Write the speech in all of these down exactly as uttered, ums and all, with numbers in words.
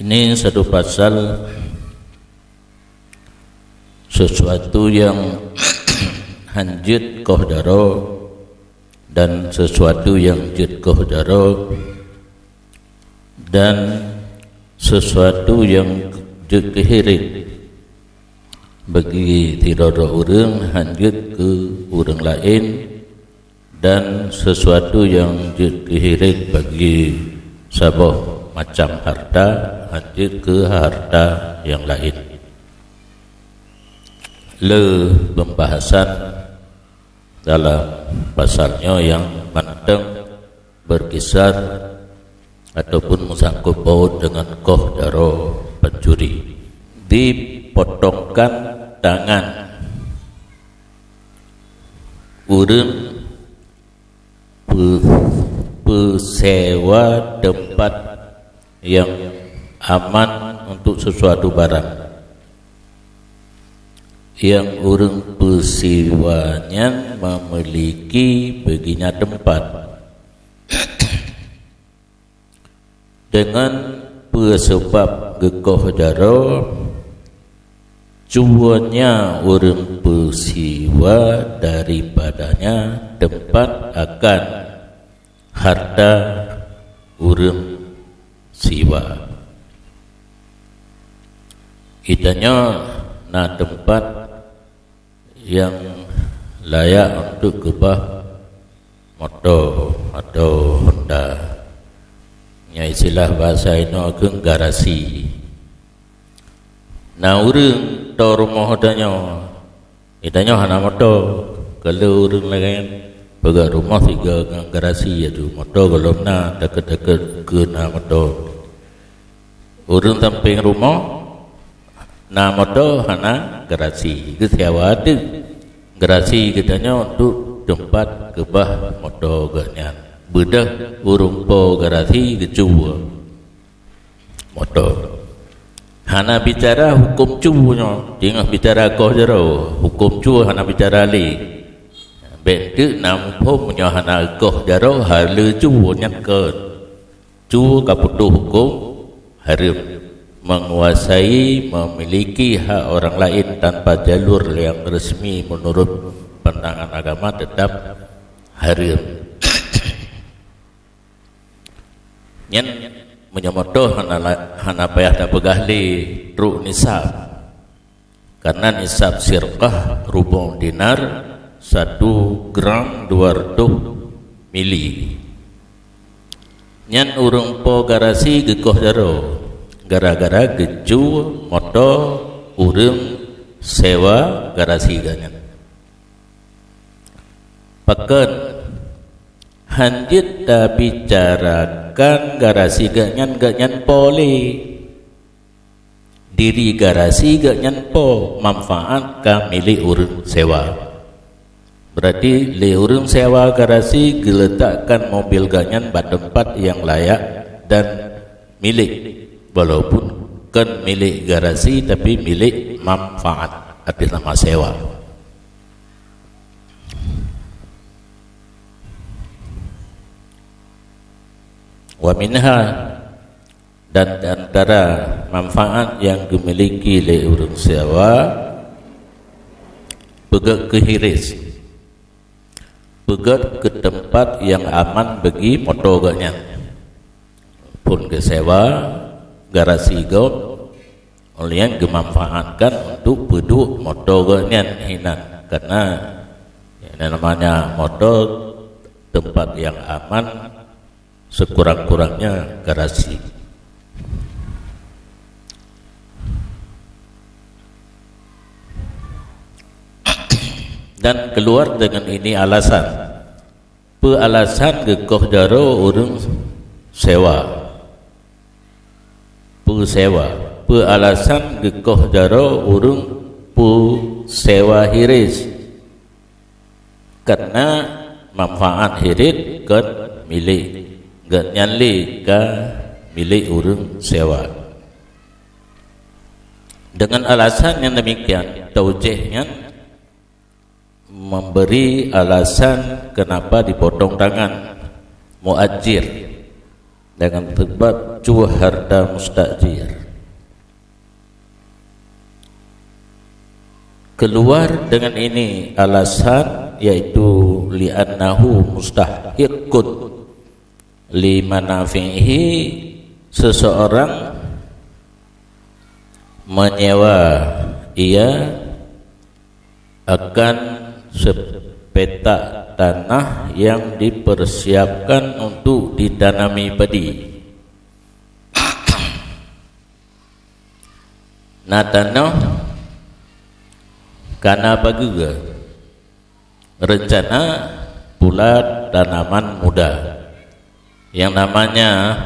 Ini satu pasal sesuatu yang hanjeuet koh jaroe dan sesuatu yang jeuet koh jaroe dan sesuatu yang jeuet keuhirék bagi sidroe-droe ureuëng, hanjeuet keu ureuëng laén, dan sesuatu yang jeuet keuhirék bagi saboh macam harta, hanjeuet keu harta nyang laén. Le pembahasan dalam pasal nyoe nyang mantong berkisar ataupun meusangkut paut dengan koh jaroe pencuri. Dipotongkan tangan ureuëng pe-, peusewa tempat yang aman untuk sesuatu barang yang ureuëng peusiwa nyan memiliki baginya tempat. Dengan peue sabab geukoh jaroe, cuanya ureuëng peusiwa daripadanya tempat akan harta ureuëng siwa. Geutanyoe na tempat nyang layak untuk keubah moto atau Honda. Nyang istilah bahasa inoe keuh garasi. Na ureuëng toe rumoh tanyoe, geutanyoe hana moto. Kalau ureuëng laén peugah rumoh sigoe ngon garasi, adu moto gohlom na, deket-deket keu na moto. Ureuëng sampéng rumoh na moto hana garasi, geusewa teuk. Garasi geutanyoe untuk tempat keubah moto geuh nyan. Beudôh ureuëng po garasi geucue moto. Hana bicara huköm cue nyoe, teungoh bicara koh jaroe, huköm cue hana bicara lé. Bék teuk na muphom meunyoe hana koh jaroe hana cue nyan kon. Cue ka putôh huköm hareuem. Menguasai, memiliki hak orang lain tanpa jalur yang resmi menurut pandangan agama tetap hareuem. Nyan meunyoe moto hana la-, hana payah tapeugah lé trok nisab. Karena nisab sirqah rubong dinar, satu gram dua ratus mili. Nyan ureuëng po garasi geukoh jaroe, gara-gara geucue moto ureuëng sewa garasi geuh nyan. Pakon hanjeuet tabicarakan garasi geuh nyan, geuh nyan po lé. Diri garasi geuh nyan po, manfaat ka milék ureuëng sewa. Berarti lé ureuëng sewa garasi geuletakkan mobil geuh nyan bak teumpat nyang layak dan milék, walaupun kon milék garasi tapi milék manfaat atas nama sewa. Wa minha, dan di antara manfaat nyang geumiliki lé ureuëng sewa, peugét keu hirés, peugét keu teumpat nyang aman bagi moto geuh nyan. Phon geusewa garasi gob, ulôn geumanfaatkan untuk peuduek moto geuh nyan hinan, karena yang namanya moto tempat yang aman, sekurang-kurangnya garasi. Dan keluar dengan ini alasan. Peue alasan geukoh jaroe ureuëng sewa? Peue sewa? Peue alasan geukoh jaroe ureuëng peue sewa hirés? Karena manfaat hirés kon milék geuh nyan lé, ka milék ureuëng sewa. Dengan alasan yang demikian, taujéh nyan memberi alasan kenapa dipotong tangan muajir. dengan sebab cuh harta mustajir. Keluar dengan ini alasan, yaitu li'annahu mustahiqqun li manafihi, seseorang menyewa ia akan sepetak tanah yang dipersiapkan untuk ditanami padi. Na tanoh kana pageue, rencana pula tanaman muda yang namanya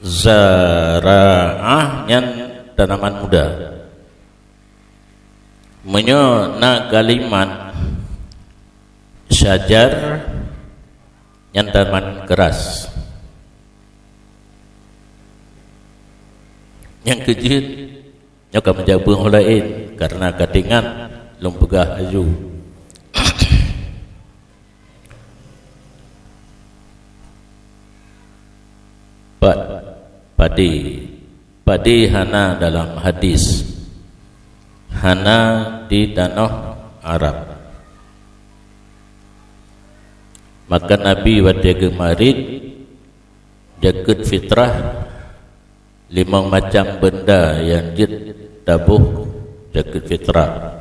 zaraah, nyan tanaman muda. Meunyoe na kalimat syajar, nyan tanaman keras. Nyang keujeuet, nyoe ka meujak beuh laén, karena ka teuingat lôn peugah laju. Pat, padi. Padi hana dalam hadis. Hana di tanoh Arab. Maka Nabi watée geumarit, jakeuet fitrah, limong macam benda nyang jeuet taboh jakeuet fitrah.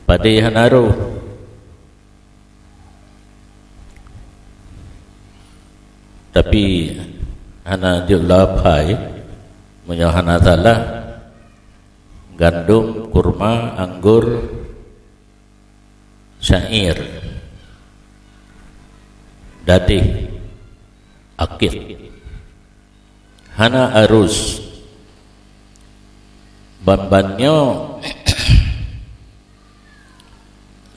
Padi hana roh. Tapi hana jeuet lap hai, meunyoe hana salah, gandom, kurma, anggur, syair, dadeh, akik. Hana arus. Ban-ban nyoe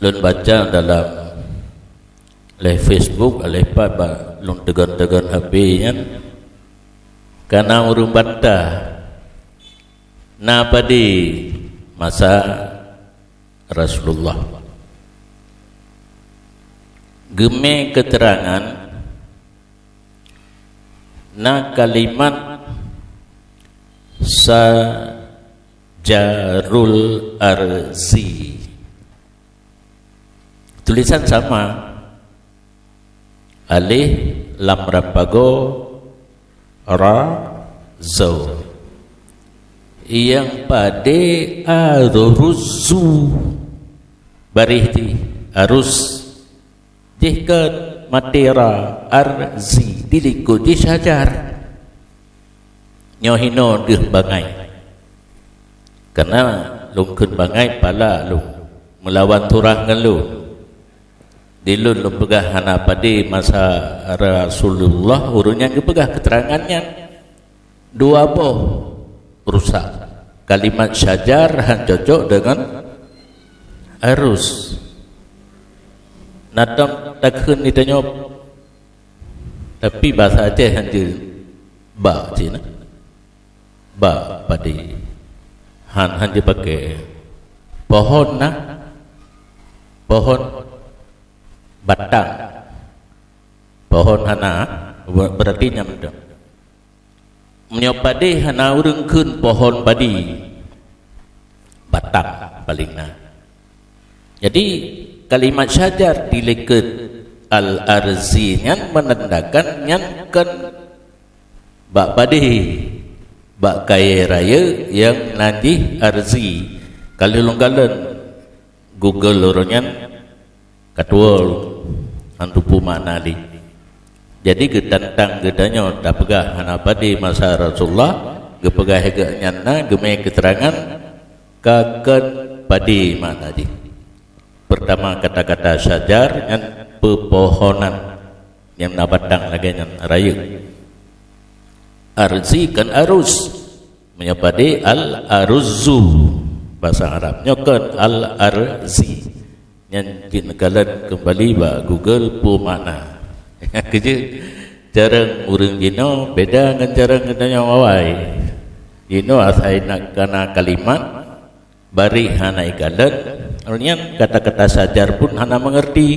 lôn baca dalam lé Facebook, lé pat bak lôn tegon-tegon H P nyan, kana ureuëng bantah, na padi masa Rasulullah. Geumé keuterangan, na kalimat sajarul arzi. Tulisan sama. Alif lam rapago ra zo. Nyang padi aruzzu. Barih di aruz. Jih keu matera arzi dilikot jih syajar. Nyoe hinoe deuh bangai. Karena lôn kheun bangai pala lôn, meulawan turah ngon lôn. Di lôn lôn peugah hana padi masa Rasulullah, ureuëng nyang geupeugah keuterangan nyan dua boh rusak. Kalimat syajar han cocok dengan arus. Nadam takheun di tanyoe, tapi bahasa Aceh han jeuet ba cina. Ba padi. Han, han jipakai. Pohon na? Pohon batang. Pohon hana, berarti nyan mantong. Meunyoe padi hana ureuëng kheun pohon padi. Batang paling na. Jadi, kalimat syajar di likot al-arzi nyan menandakan nyan kon bak padi, bak kayée rayeuk nyang nan jih arzi. Kalon-kalon Google uroe nyan ka tuwoe, han teupeu makna lé. Jadi geutantang geutanyoe tapeugah hana padi masa Rasulullah, geupeugah lagée nyan na geumé keuterangan ka kon padi makna jih. Pertama, kata-kata syajar nyan peupohonan nyang na batang lagée nyan rayeuk. Arzi kon aruz. Meunyoe padi al-aruzzu. Bahasa Arab nyoe kon al-arzi. Nyan jih neukalon keumbali bak Google peue makna. Keujeuet, carong ureuëng jinoe beda ngon carong geutanyoe awai. Jinoe asai na kana kalimat, barih hana ikalon, nyan kata-kata syajar pun hana mengerti,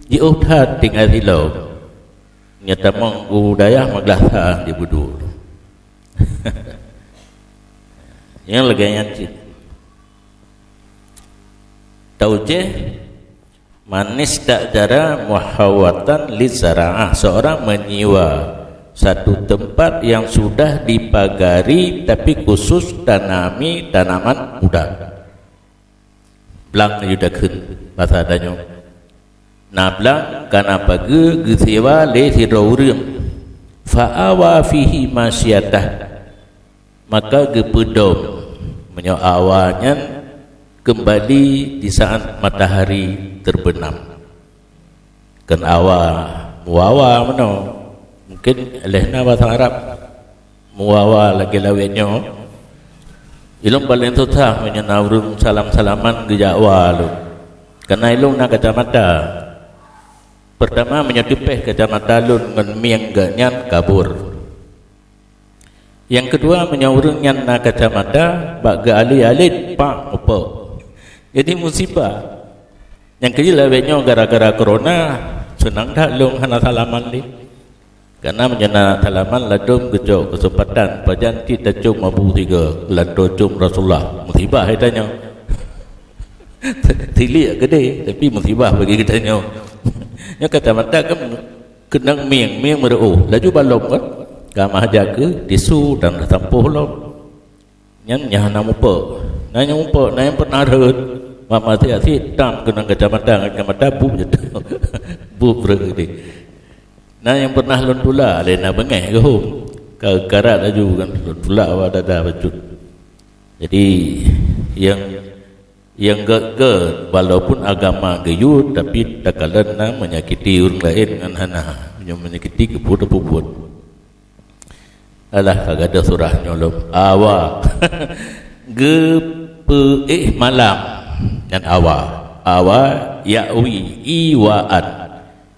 jiôh that tinggai silom. Nyang tamong u dayah Maglasa di Budu. Nyang lagèe nyan cit. Taujih, man ista'jara muhawwatan lizara'ah, seorang menyewa satu tempat yang sudah dipagari tapi khusus tanami tanaman muda. Blang laju takheun basa tanyoe. Na blang ka na pageue geusewa lé sidroe ureuëng. Fa awa fihi masyatah. Maka geupeudong meunyoe awa nyan keumbali di saat matahari terbenam. Kon awa, muawa meunoe. Mungken lheueh na basa Arab muawa lagèe lawét nyoe. Ilôn paleng susah meunyoe na ureuëng salam-salaman geujak wa lôn. Karena ilôn na kacamata. Pertama, meunyoe teupéh kacamata lôn ngon mieng geuh nyan kabur. Nyang keudua, meunyoe ureuëng nyan na kacamata, bak geualét-alét, pak, mupok. Jadi musibah. Nyang keujeuet lawét nyoe gara-gara corona, seunang that lôn hana salaman lé. Karena meunyoe na salaman ladôm geucok keuseumpatan, pajan cit tacok mabu sigoe, lanto com Rasulullah. Musibah geutanyoe. Tilik keudeh, tapi musibah bagi geutanyoe. Nyoe kacamata kan keunong mieng, mieng meureuôh, laju balom kan. Ka meuhajat keu tisu dan sampôh lom. Nyan nyang hana mupok. Na nyang mupok, na nyang pernah rhot. Mak maté asit tam keunong kacamata, kacamata buet jatuh. Buet beureuti. Na nyang pernah lôn tulak, lé na beungéh geuhom. Ka karat laju kan, lôn tulak awak dada bacut. Jadi, nyang Nyang gét-gét, walaupun agama geuyue, tapi takalon na menyakiti ureuëng laén ngon hana. Meunyoe menyakiti, keupeue tapeubuet. Alah, ka gadôh surah nyoe lom. Awa. Geupeuéh malam. Nyan awa. Awa, ya'wi, iwaan.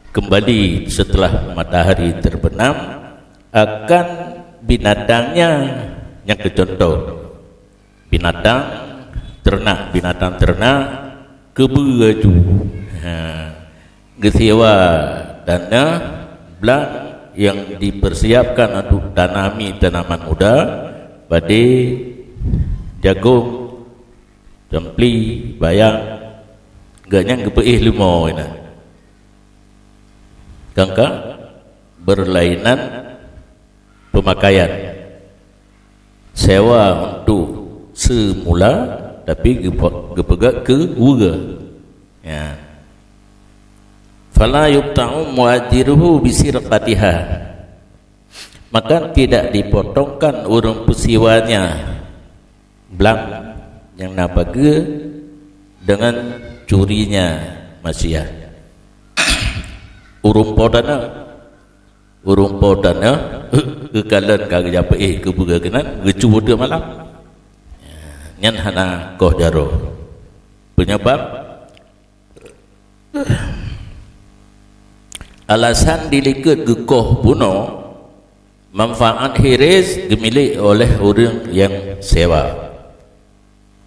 Kembali setelah matahari terbenam, akan binatangnya. Nyang keucontoh. Binatang ternak, binatang ternak keubeue laju. Ha, geusewa tanah blang yang dipersiapkan untuk tanami tanaman muda, padi, jagung, campli, bayam, geuh nyan geupeuéh leumo inan. Kangka berlainan pemakaian. Sewa untuk semula, tapi geupe-, geupeugah keu weue. Ya. Fala yuqta'u mu'ajjiruhu bisirqatiha. Maka tidak dipotongkan ureuëng peusiwanya blang nyang na pageue dengan curinya masia. Ureuëng po tanah Ureuëng po tanah, geukalon ka geujapeuéh keubeue keunan, geucue teuk malam. Nyan hana koh jaroe. Penyebab, alasan dilikot geukoh bunoe, manfaat hiris geumilék oleh ureuëng nyang sewa.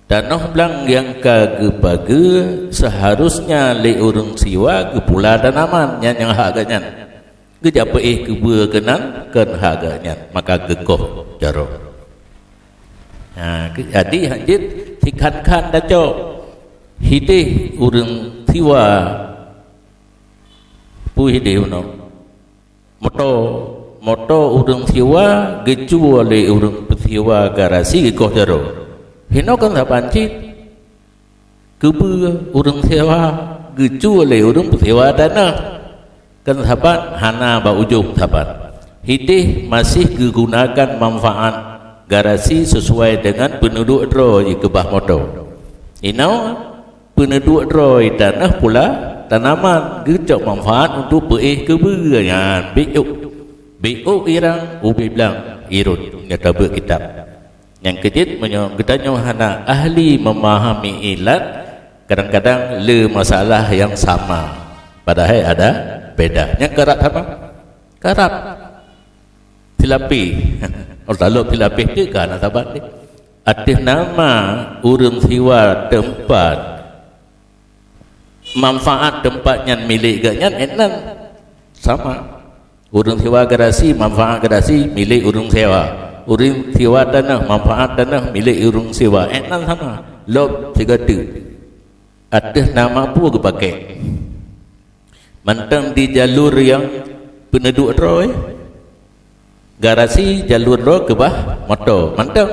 Tanoh blang nyang ka geupageue seuharusnya lé ureuëng siwa geupula tanaman, nyan nyang hak geuh nyan. Geujapeuéh keubeue keunan kon hak geuh nyan, maka geukoh jaroe. Ha, jadi hanjeuet sikhan-khan tacok. Hideh ureuëng siwa, peue hideh bunoe? Moto, moto ureuëng siwa geucue lé ureuëng peusiwa garasi geukoh jaroe. Hinoe kon saban cit. Keubeue ureuëng siwa geucue lé ureuëng peusiwa tanah. Kon saban hana bak ujong saban. Hideh masih geugunakan manfaat garasi sesuai dengan peuneudok droe jikeubah moto. Inoe Peuneudok droe tanah pula tanaman geucok manfaat untuk peuéh keubeue nyan. Biôk, biôk irang ubé blang irot nyang tabeuet kitab. Nyang keujeuet meunyoe geutanyoe hana ahli memahami ilat, kadang-kadang le masalah nyang sama, padahai ada beda. Nyang karab sama? Karab. Silapéh. Oh, lalu silapéh tu kan saban deh. Ateueh nama ureuëng siwa teumpat, manfaat teumpat nyan milék geuh nyan, eh, nyan sama. Ureuëng sewa garasi, manfaat garasi milék ureuëng sewa. Ureuëng sewa tanoh, manfaat tanoh milék ureuëng sewa. Eh, nan sama. Lom sigoe teuk. Ateueh nama peue geupaké? Mantong di jalur nyang peuneuduek droe. Garasi jalur droe keubah moto. Mantong.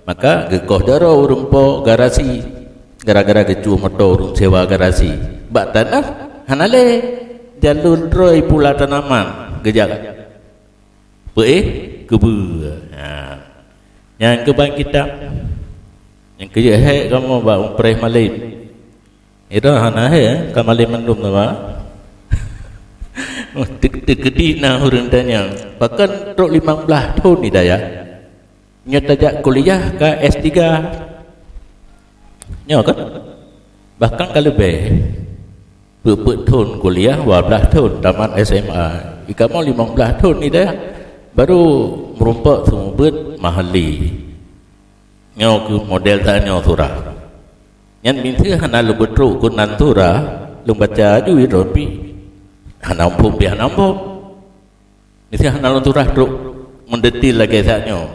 Maka geukoh jaroe ureuëng po garasi. Gara-gara geucue moto ureuëng sewa garasi. Bak tanoh hana lé. Jalur droe pula tanaman geujak. Peuéh keubeue. Ha. Nyang keuban kitab. Nyang keujeuet hék kamoe bak umpréh malem. Ira hana hék, eh, ka malem mandum tu, Pak. Teu-, teukeudi na ureuëng tanyong, "Pakon trok limong blaih thon di dayah? Nyoe tajak kuliah ka S tiga." Nyoe kan? Bahkan ka leubeh. Peuet-peuet thon kuliah, dua blaih thon tamat S M A. Di kamoe limong blaih thon di dayah. Baru meurumpok seumeubeuet mahali. Nyoe keuh model tanyoe surah. Nyan miseue hana lôn beutrok keu nan surah, lôn baca aju droe pih. Hana muphom pih hana muphom. Miseue hana lôn surah trok meudetil lagée sak nyoe.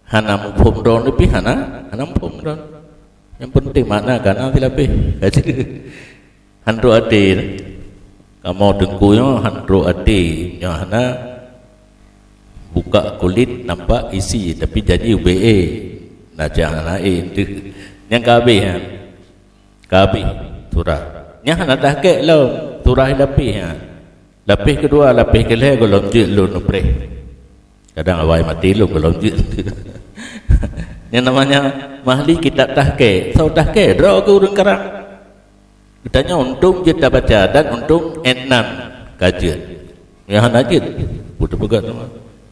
Hana muphom droe pih hana, hana muphom droe. Nyang penting makna kana silabeh. Han trok até. Kamoe teungku nyoe han trok até. Nyoe hana buka kulit nampak isi, tapi janji ubé. Na cah hana éh teuh. Nyang ka habéh nyan. Ka habéh surah. Nyan hana tahkek lom. Surah lapéh nyan. Lapéh keudua, lapéh keulhée gohlom jeuet lôn upreh. Kadang awai maté lôn gohlom jeuet. Nyang namanya mahli kitab tahkek. Soe tahkek? Droe keu ureuëng karang. Geutanyoe untông jeuet tabaca dan untông étnan ka jeuet. Nyang hana jeuet, peue teupeugah teuma.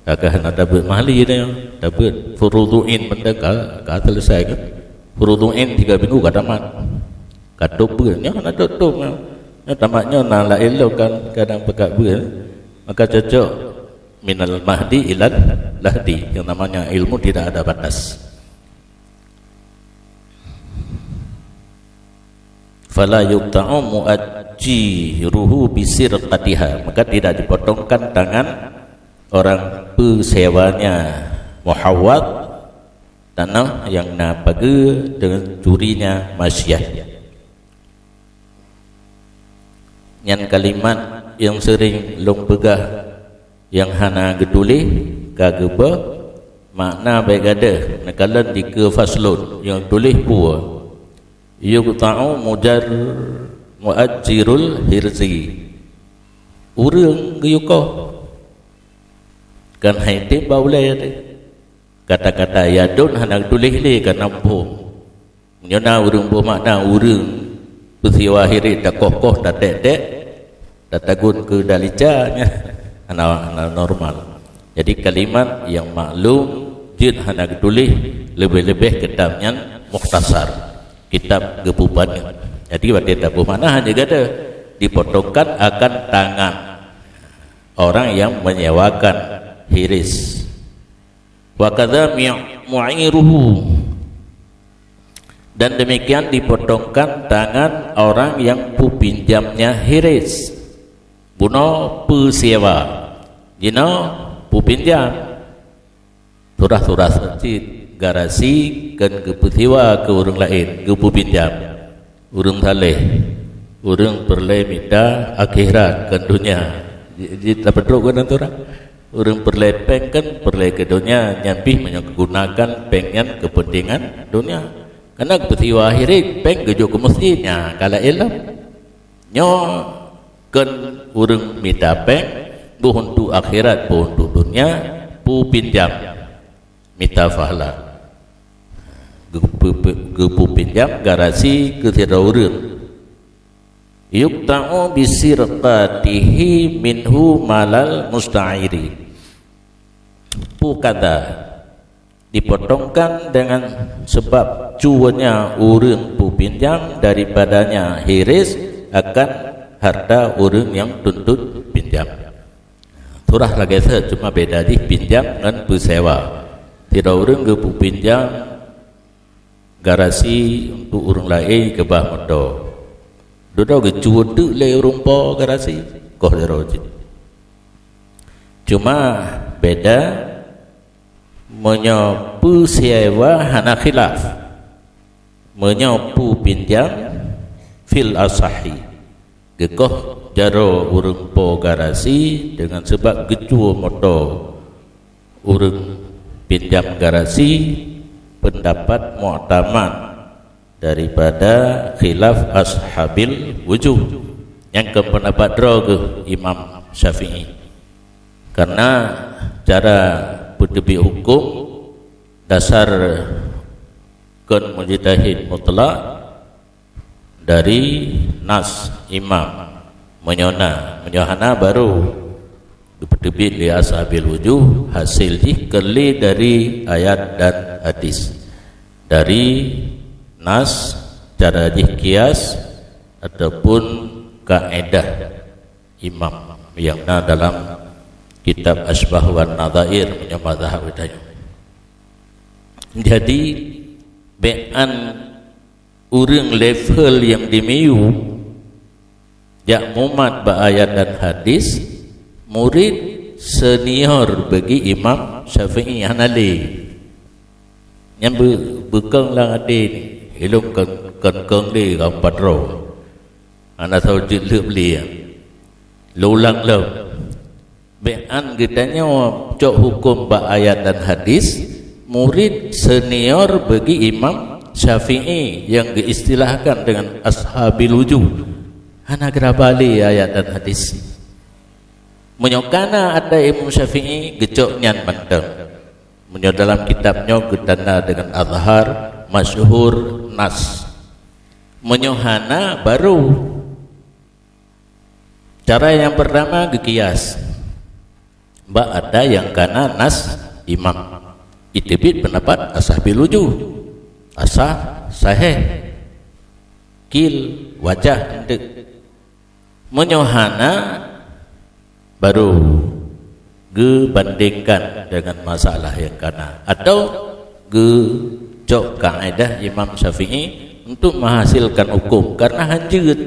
Ka hana tabeuet mahli tanyoe, tabeuet furudu'in banda ka, ka selesai kan. Furudu'in tiga minggu ka tamat. Ka top beuet, nyoe hana top-top nyoe. Nyoe tamat nyoe na laén lom kan, kadang peugah beuet. Maka cocok minal mahdi ilal lahdi, yang namanya ilmu tidak ada batas. Fala yuqta'u mu'ajjiruhu bisirqatiha, maka tidak dipotongkan tangan orang peusewanya muhawwad, tanah yang na pageue, dengan curinya masyah. Nyan kalimat nyang sering lôn peugah, nyang hana geutuléh ka geubeuet, makna bék gadôh, neukalon dikeue faslun, nyang tuléh peue? Yuqta'u mujar-, muajjirul hirzi. Ureuëng geuyue koh. Kan hai tem ba ulée teuh. Kata-kata yadun hana geutuléh lé ka na muphom. Nyoe na ureuëng boh makna ureuëng peusiwa hireuen takoh-koh, taték-ték, tatagun keu dalica, nyan hana, hana normal. Jadi kalimat nyang maklum jeuet hana geutuléh, leubeh-leubeh kitab nyan mukhtasar, kitab geupeupanyang. Jadi watée taboh makna hana gadôh, dipotongkan akan tangan orang yang menyewakan hiris. Wa kadza mi-, mu'iruhu. Dan demikian dipotongkan tangan orang yang pupinjamnya hiris. Bunoe peusewa. Jinoe pupinjam. Surah-surah cit garasi kan geupeusewa keu ureuëng laén, geupupinjam. Ureuëng saleh, ureuëng peureulée mita akhirat kon donya. Ji-, ji-, tapeutrok keu atoran. Ureuëng peureulée péng kan peureulée keu donya, nyan pih meunyoe geugunakan péng nyan keupeuntengan donya. Kana geupeusiwa akhirat, péng geujok keu meuseujid, nyan ka laén lom. Nyoe kon ureuëng mita péng, boh untuk akhirat, boh untuk donya, peupinjam. Mita pahala. Geupe-, pe-, geupupinjam garasi keu sidroe ureuëng. Yuqta'u bisirqatihi minhu malal musta'iri. Pukada dipotongkan dengan sebab cuanya ureuëng pupinjam daripadanya hiris akan harta ureuëng yang tuntut pinjam. Surah lagée seuet, cuma beda jih pinjam ngon peusewa. Sidroe ureuëng geupupinjam garasi untuk ureuëng laén keubah moto. Dudoe geucue teuk lé ureuëng po garasi, koh sidroe cit. Cuma beda, meunyoe peue sewa hana khilaf. Meunyoe peue pinjam, fil asahi, geukoh jaroe ureuëng po garasi deungon sabab geucue moto ureuëng pinjam garasi, peundapat muktamad daripada khilaf ashabil wujuh. Nyang keu peundapat droe geuh Imam Syafi'i. Karena cara peuteubiet huköm dasar kon mujtahid mutlak dari nas imam. Meunyoe na, meunyoe hana, baru geupeuteubiet lé ashabil wujuh, hasil jih keu lé dari ayat dan hadis, dari nas, cara jih kias, ataupun kaedah imam yang na dalam kitab Asybah wan Nadhair meunyoe mazhab geutanyoe. Jadi, bék an ureuëng level nyang dimiyueb jak mumat bak ayat dan hadis, murit senior bagi Imam Syafi'i hana lé. Nyan beu-, beukong lam até ni, ilong kon, kon kong lé lam padroe. Hana soe jeuet lheueh beliau. Lôn ulang lom. Bék an geutanyoe cok huköm bak ayat dan hadis, murit senior bagi Imam Syafi'i nyang geuistilahkan dengan ashabil wujuh. Hana geuraba lé ayat dan hadis. Meunyoe kana ata Imam Syafi'i, geucok nyan mantong. Meunyoe dalam kitab nyoe geutanda dengan azhar, masyhur, nas. Meunyoe hana, baru. Cara nyang peurtama geukias bak ata nyang kana nas imam. Iteubiet peundapat ashabil wujuh. Asah, sahih. Qil, wajah, enteuk. Meunyoe hana, baru geubandingkan dengan masalah nyang kana, atau geucok kaedah Imam Syafi'i untuk menghasilkan huköm, karena hanjeuet.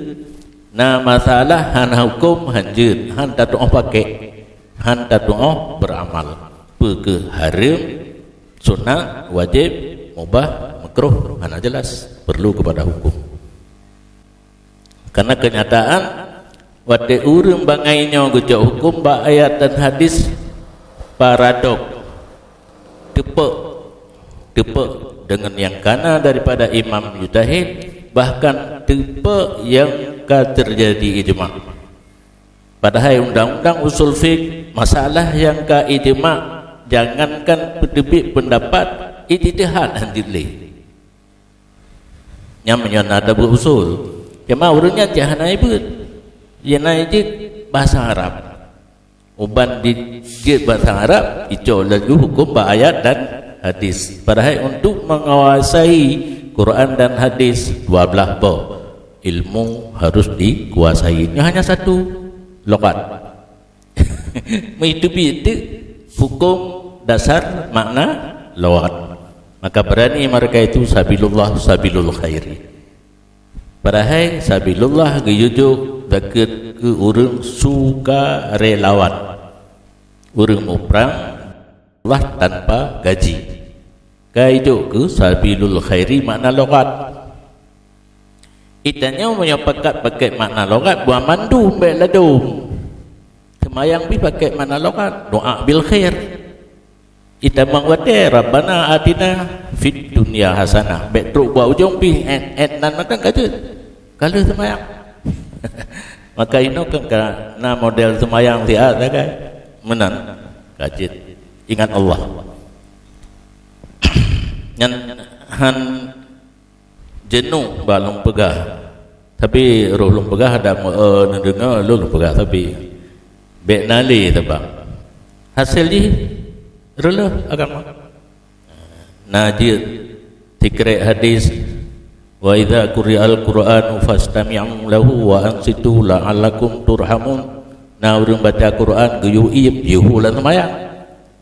Na masalah hana huköm, hanjeuet, han tatuoh pakai, han tatuoh beramal. Peu kheueh hareuem, sunat, wajéb, mubah, makruh, hana jelas, perlu kepada huköm. Karena kenyataan, watée ureuëng bangai nyoe geucok huköm bak ayat dan hadis, paradok, teupok, teupok dengan nyang kana daripada imam mujtahid, bahkan teupok nyang ka terjadi ijma. Padahai undang-undang usul fiqh, masalah nyang ka ijma, jangankan peuteubiet peundapat, ijtihad han jeuet lé. Nyan meunyoe na tabeuet usul. Teuma ureuëng nyan cit hana jibeuet. Jih na jeuet bahasa Arab. Uban jijeuet bahasa Arab, icok laju huköm bak ayat dan hadis. Padahai untuk menguasai Quran dan hadis, dua belah boh ilmu harus dikuasai. Nyoe hanya satu, logat. Meuteubiet teuk huköm dasar makna logat. Maka berani mereka itu sabilullah, sabilul khairi. Padahai sabilullah geuyue jok bak keu ureuëng sukarelawan. Ureuëng muprang Allah tanpa gaji. Ka ijok keu sabilul khairi makna logat. Itanyoe meunyoe pakat pakai makna logat, buah mandum bék ladom. Seumayang pih pakai makna logat, doa bil khair. Itamong watée, "Rabbana atina fid dunya hasanah." Bék trok bak ujong pih, et, et nan mantong ka jeuet. Ka lheueh seumayang. Maka inoe kan ka na model seumayang siat sagai. Meunan. Ka jeuet. Ingat Allah. Nyan han jeunôh bak lôn peugah. Tapi roh lôn peugah, adak meu-, eh, neudeungoe lôn, lôn peugah, tapi bék na lé sabab hasé jih reuloh agama. Na jeuet sikrek hadis, "Wa idza quri'al Qur'anu fastami'u lahu wa ansitu la'allakum turhamun." Na ureuëng baca Quran geuyue iém, yue hu lam seumayang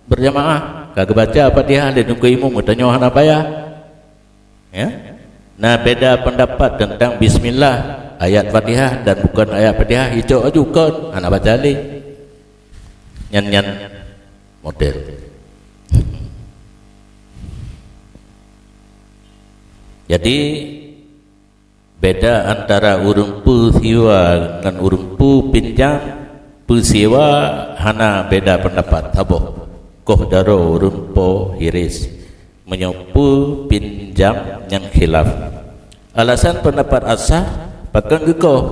berjamaah, ka geubaca Fatihah lé nungku imum, geutanyoe hana payah. Ya? Na beda pendapat tentang bismillah, ayat Fatihah dan bukan ayat Fatihah, icok aju kon, hana baca lé. Nyan, nyan model. Jadi, beda antara ureuëng peusiwa ngon ureuëng peupinjam. Peusiwa hana beda peundapat saboh, koh jaroe ureuëng po hiris, meunyoe peupinjam nyang khilaf. Alasan peundapat asah, pakon geukoh,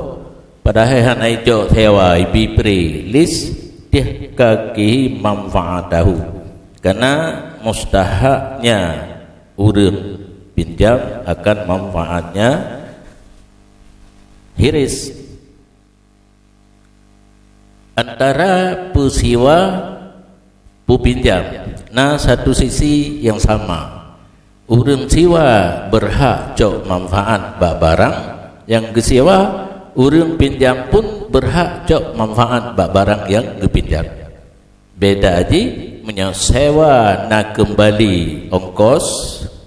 padahai hana ijok sewa, ibi pri, lease, tiah ka kihi manfaatahu. Karena mustahaknya ureuëng pinjam akan manfaatnya hiris. Antara peusiwa peupinjam na satu sisi yang sama. Ureuëng siwa berhak cok manfaat bak barang nyang geusiwa, ureuëng pinjam pun berhak cok manfaat bak barang nyang geupinjam. Beda jih meunyoe sewa na keumbali ongkos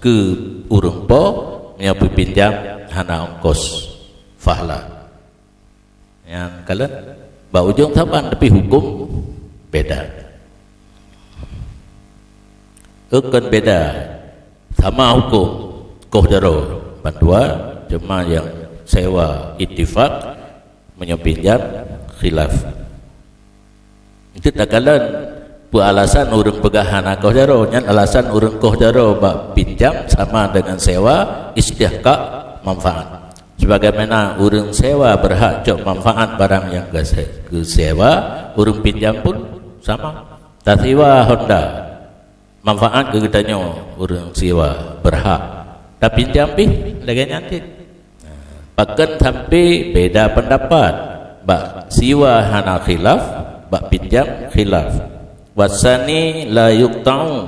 keu ureuëng po, meunyoe peupinjam hana ongkos, fahla. Nyang kalon bak ujong saban, tapi huköm beda. Kon beda, sama huköm, koh jaroe bandua, cuma nyang sewa ittifak, meunyoe pinjam khilaf. Itu takalon peue alasan ureuëng peugah hana koh jaroe, nyan alasan ureuëng koh jaroe bak pinjam sama dengan sewa, istihkak manfaat. Sebagaimana ureuëng sewa berhak cok manfaat barang nyang geuse-, geusewa, ureuëng pinjam pun sama. Tasewa Honda, manfaat keu geutanyoe ureuëng siwa berhak. Tapinjam pih lagée nyan cit. Pakon sampai beda pendapat, bak siwa hana khilaf, bak pinjam khilaf. Wasani la yuqta'u.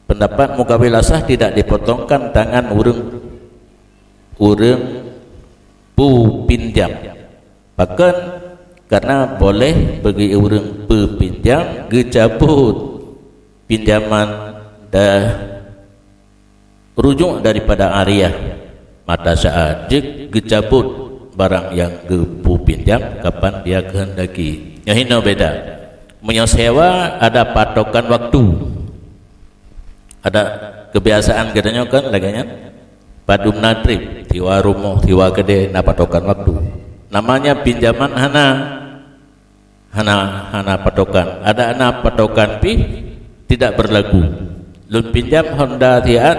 Pendapat mukabil asah tidak dipotongkan tangan ureuëng, ureuëng peupinjam. Pakon? Karena boleh bagi ureuëng peupinjam geucabut pinjaman dan rujuk daripada ariah mata syaat, jeuet geucabut barang nyang geupeupinjam kapan dia kehendaki. Nyoe hinoe beda. Meunyoe sewa ada patokan waktu. Ada kebiasaan geutanyoe kan lagée nyan. Padum na treb, siwa rumoh, siwa keudée na patokan waktu. Namanya pinjaman hana, hana, hana patokan. Ada na patokan pih tidak berlaku. Lôn pinjam Honda siat,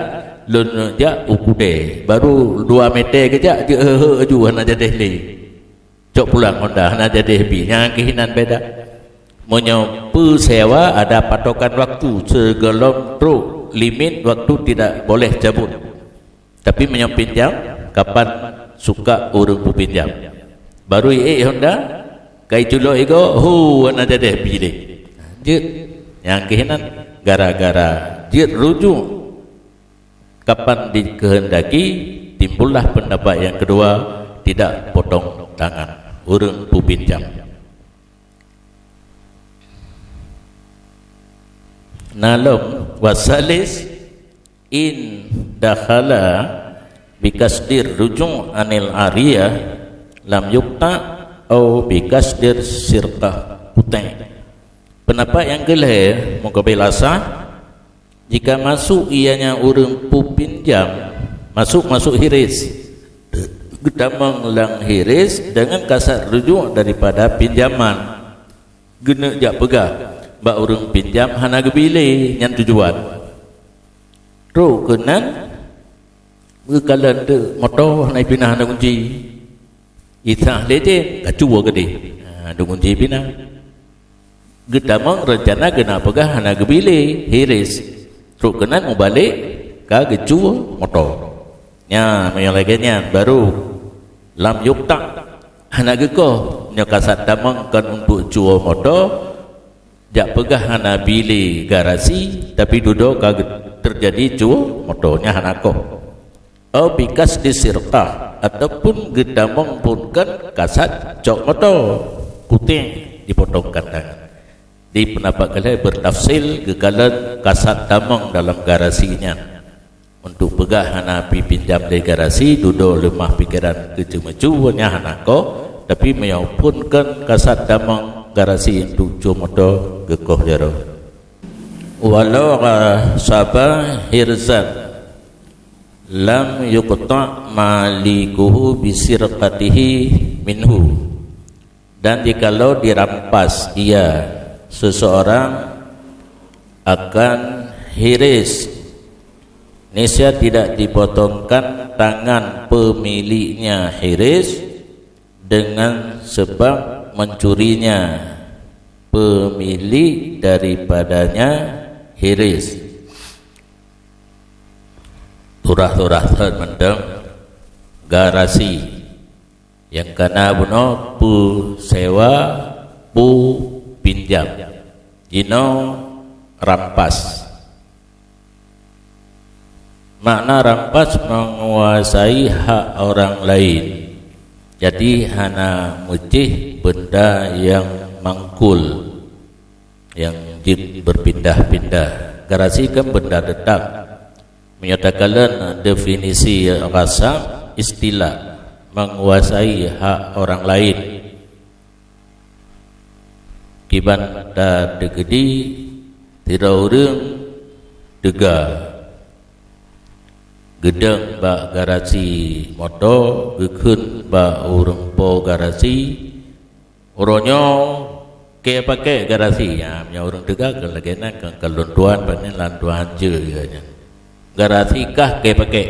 lôn jak u keudée, baru dua meter geujak, jeuet heu-heu aju hana jadeh lé. Cok pulang Honda hana jadeh bi, nyang keuh inan beda. Meunyoe peusewa ada patokan waktu, sigohlom trok limit waktu tidak boleh cabut. Tapi meunyoe pinjam, kapan suka ureuëng peupinjam. Baru iék Honda, kai culok igoe, hu, hana jadeh bi lé. Jeuet, nyang keuh inan gara-gara jeuet rujuk. Kapan dikehendaki, timbullah pendapat yang kedua, tidak potong tangan ureuëng peupinjam. Na lom, wasalis in dakhala bikasdir rujuk anil ariyah lam yukta au bikasdir sirqah, kutai. Pendapat yang keulhée, mukabil asah, jika masuk ianya ureuëng peupinjam, masuk, masuk hiris, geutamong lam hiris dengan kasat rujuk daripada pinjaman, geuneuk jak peugah bak ureuëng pinjam hana geubi lé, nyan tujuan. Trok keunan, geukalon teuk moto hana ipinah hana gunci. Isah lé jén, kacue keudeh. Ha, deungon jih pina. Geutamong reuncana geuneuk peugah hana geubi lé, hiris. Trok keunan mubalek ka geucue moto. Nyan, meunyoe lagée nyan, baru lam yukta hana geukoh. Nyoe kasat tamong kon untuk cue moto, jak peugah hana bi lé garasi, tapi dudoe ka geu-, teujadi cue moto, nyan hana koh. Au bikasdi sirqah, ataupun geutamong phon kon kasat cok moto, kutéh dipotongkan tangan. Di peundapat keulhée beutafsil geukalon kasat tamong dalam garasi nyan. Untuk peugah hana pi pinjam lé garasi, dudoe leumah pikeran keuceumeucue nyan hana koh, tapi meunyoe phon kon kasat tamong garasi untuk cue moto geukoh jaroe. Walau ghasaba hirzan lam yuqta malikuhu bisirqatihi minhu. Dan jikalau dirampas ia seseorang akan hiris, niscaya tidak dipotongkan tangan pemiliknya hiris dengan sebab mencurinya pemilik daripadanya hiris. Turah-turah that mantong garasi nyang kana bunoe peusewa, peupinjam. Jinoe rampas. Makna rampas menguasai hak orang lain. Jadi hana meucéh benda nyang mangkul, nyang jeuet berpindah-pindah. Garasi kan benda tetap. Meunyoe takalon definisi ghasab, istilah menguasai hak orang lain. Kiban tateukeudi, sidroe ureuëng teuga geudong bak garasi moto, geukheun bak ureuëng po garasi, "Uroe nyoe kée pakék garasi." Ya, meunyoe ureuëng teuga keu lagée nyan, keu, keu lôn tuan, pane lôn tuan jeuet nyan. Garasi kah kée pakék.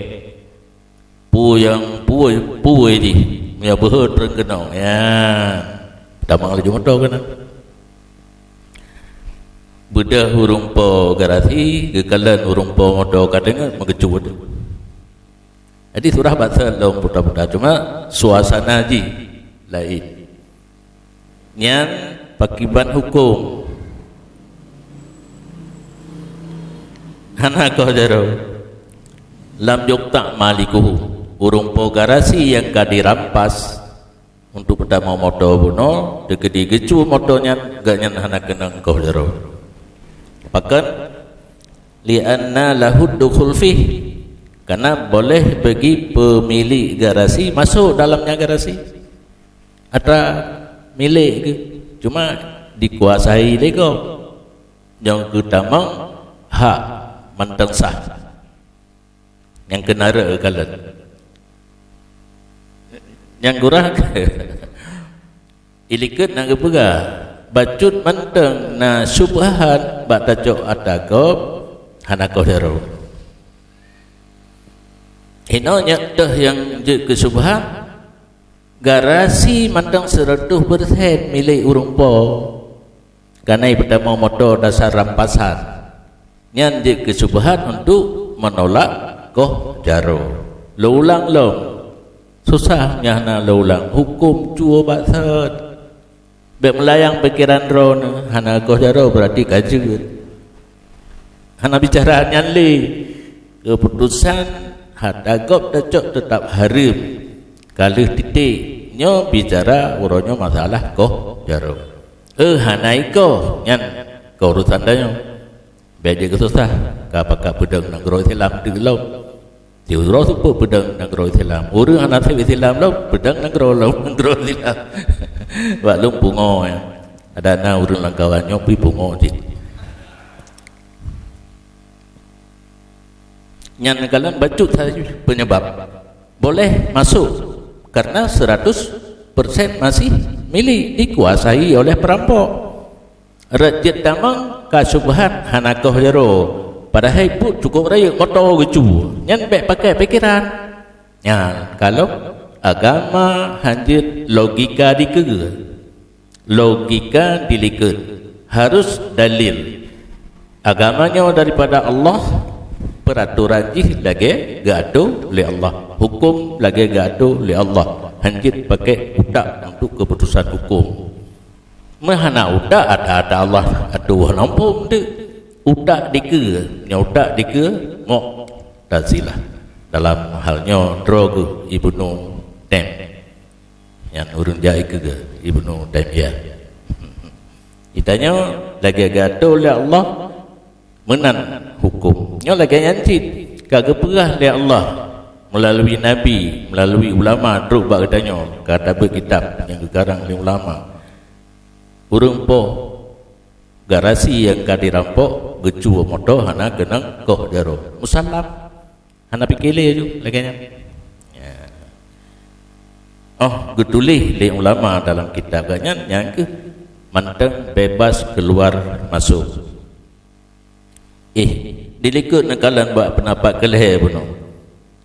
Peue nyang peue, peue jih, meunyoe beuhot ureuëng keunoe, ya, tamong laju moto keunan. Beudôh ureuëng po garasi, geukalon ureuëng po moto ka deungon meukeujot. Jadi surah bak that lom puta-puta, cuma suasana jih laén. Nyan pakiban huköm. Hana koh jaroe. Lam yuqta malikuhu. Ureuëng po garasi nyang ka dirampas untuk peutamong moto bunoe, teukeudi geucue moto nyan, gobnyan hana keunong koh jaroe. Pakon? Li'anna lahud dukhul fih. Karena boleh bagi pemilik garasi masuk dalamnya garasi. Atra milék geuh, cuma dikuasai lé gob. Nyang geutamong hak mantong sah. Nyang keuneuk rhot kalon. Nyang gurah ilikot na geupeugah, bacut mantong na syubhat bak tacok ata gob, hana koh jaroe. Hinoe nyoe teuh nyang jeuet keu syubhat, garasi mantong seureutôh persen milék ureuëng po. Kareuna peutamong moto dasar rampasan. Nyan jeuet keu syubhat untuk menolak koh jaroe. Lôn ulang lom. Susah nyang hana lôn ulang. Huköm cue bak that. Bék meulayang pikeran droeneuh, hana koh jaroe berarti ka jeuet. Hana bicara nyan lé. Keuputusan hata gob tacok teutap hareuem. Ka lheueh titik. Nyoe bicara uroe nyoe masalah koh jaroe. Eh, hana ikoh, nyan keurusan tanyoe. Bék jeuet keu susah, ka pakat peudong nanggroe Islam teuk lom. Siuroe seupôt peudong nanggroe Islam. Ureuëng hana sép Islam lom, peudong nanggroe lom, nanggroe Islam. Bak lôn pungo, ya. Ada na ureuëng lam kawan nyoe pi pungo cit. Nyan kalon bacut saja penyebab. Boleh masuk karena seratus persen masih milik, dikuasai oleh perampok. Rot jeuet tamong ka syubhat hana koh jaroe, padahai buet cukup rayeuk moto geucue. Nyan bék pakai pikeran. Nyan, kalon agama hanjeuet logika dikeue. Logika dilikot, harus dalil. Agama nyoe daripada Allah, peraturan jih lagée geuatur lé Allah, huköm lagée geuatur lé Allah. Hanjeuet pakai utak untuk keputusan huköm. Meuhana utak, ada-ada Allah atuh woe lom phom teuk. Utak dikeue, nyoe utak dikeue, Mu'tazilah. Dalam hal nyoe droe geuh Ibnu Taim. Nyan ureuëng jai keu geuh Ibnu Taimiyah. Geutanyoe lagée geuatur lé Allah, meunan huköm. Nyoe lagée nyan cit ka geupeugah lé Allah meulalu nabi, meulalu ulama trok bak geutanyoe, ka tabeuet kitab nyang geukarang lé ulama. Ureuëng po garasi nyang ka dirampok, geucue moto hana keunong koh jaroe. Musallam. Hana pike lé ju lagée nyan. Ya. Oh, geutuléh lé ulama dalam kitab geuh nyan, nyang keuh mantong bebas keluar masuk. Eh, dilikot neukalon bak peundapat keu lhée bunoe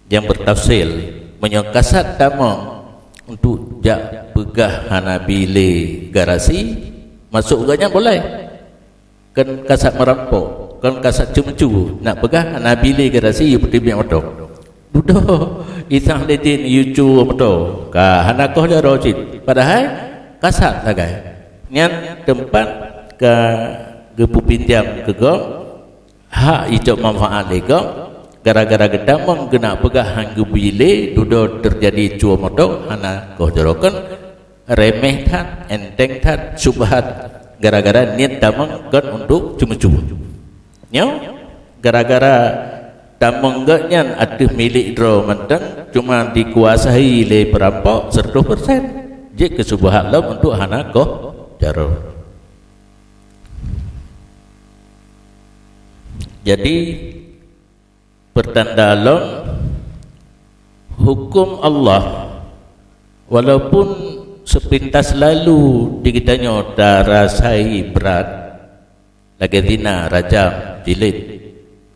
nyang beutafsil, meunyoe kasat tamong untuk jak peugah hana bi lé garasi, masuk geuh nyan boleh. Kon kasat meurampok, kon kasat ceumeucue, nak peugah hana bi lé garasi yue peuteubiet moto. Dudoe, isang lé jén yue cue moto, ka hana koh jaroe cit. Padahai kasat sagai. Nyan teumpat ka geupeupinjam keu gob, hak icok manfaat lé gob, gara-gara geutamong geunak peugah han geubi lé, dudoe teujadi cue moto hana koh jaroe. Kon remeh that, enteng that, syubhat, gara-gara niet tamong kon untuk ceumeucue. Nyoe, gara-gara tamong geuh nyan ateueh milék droe mantong, cuma dikuasai lé peurampok seratus persen, jeuet keu syubhat lom untuk hana koh jaroe. Jadi, peurtanda lom, huköm Allah, walaupun seupintas lalu di geutanyoe tarasai brat, lagée zina, rajam, jilid,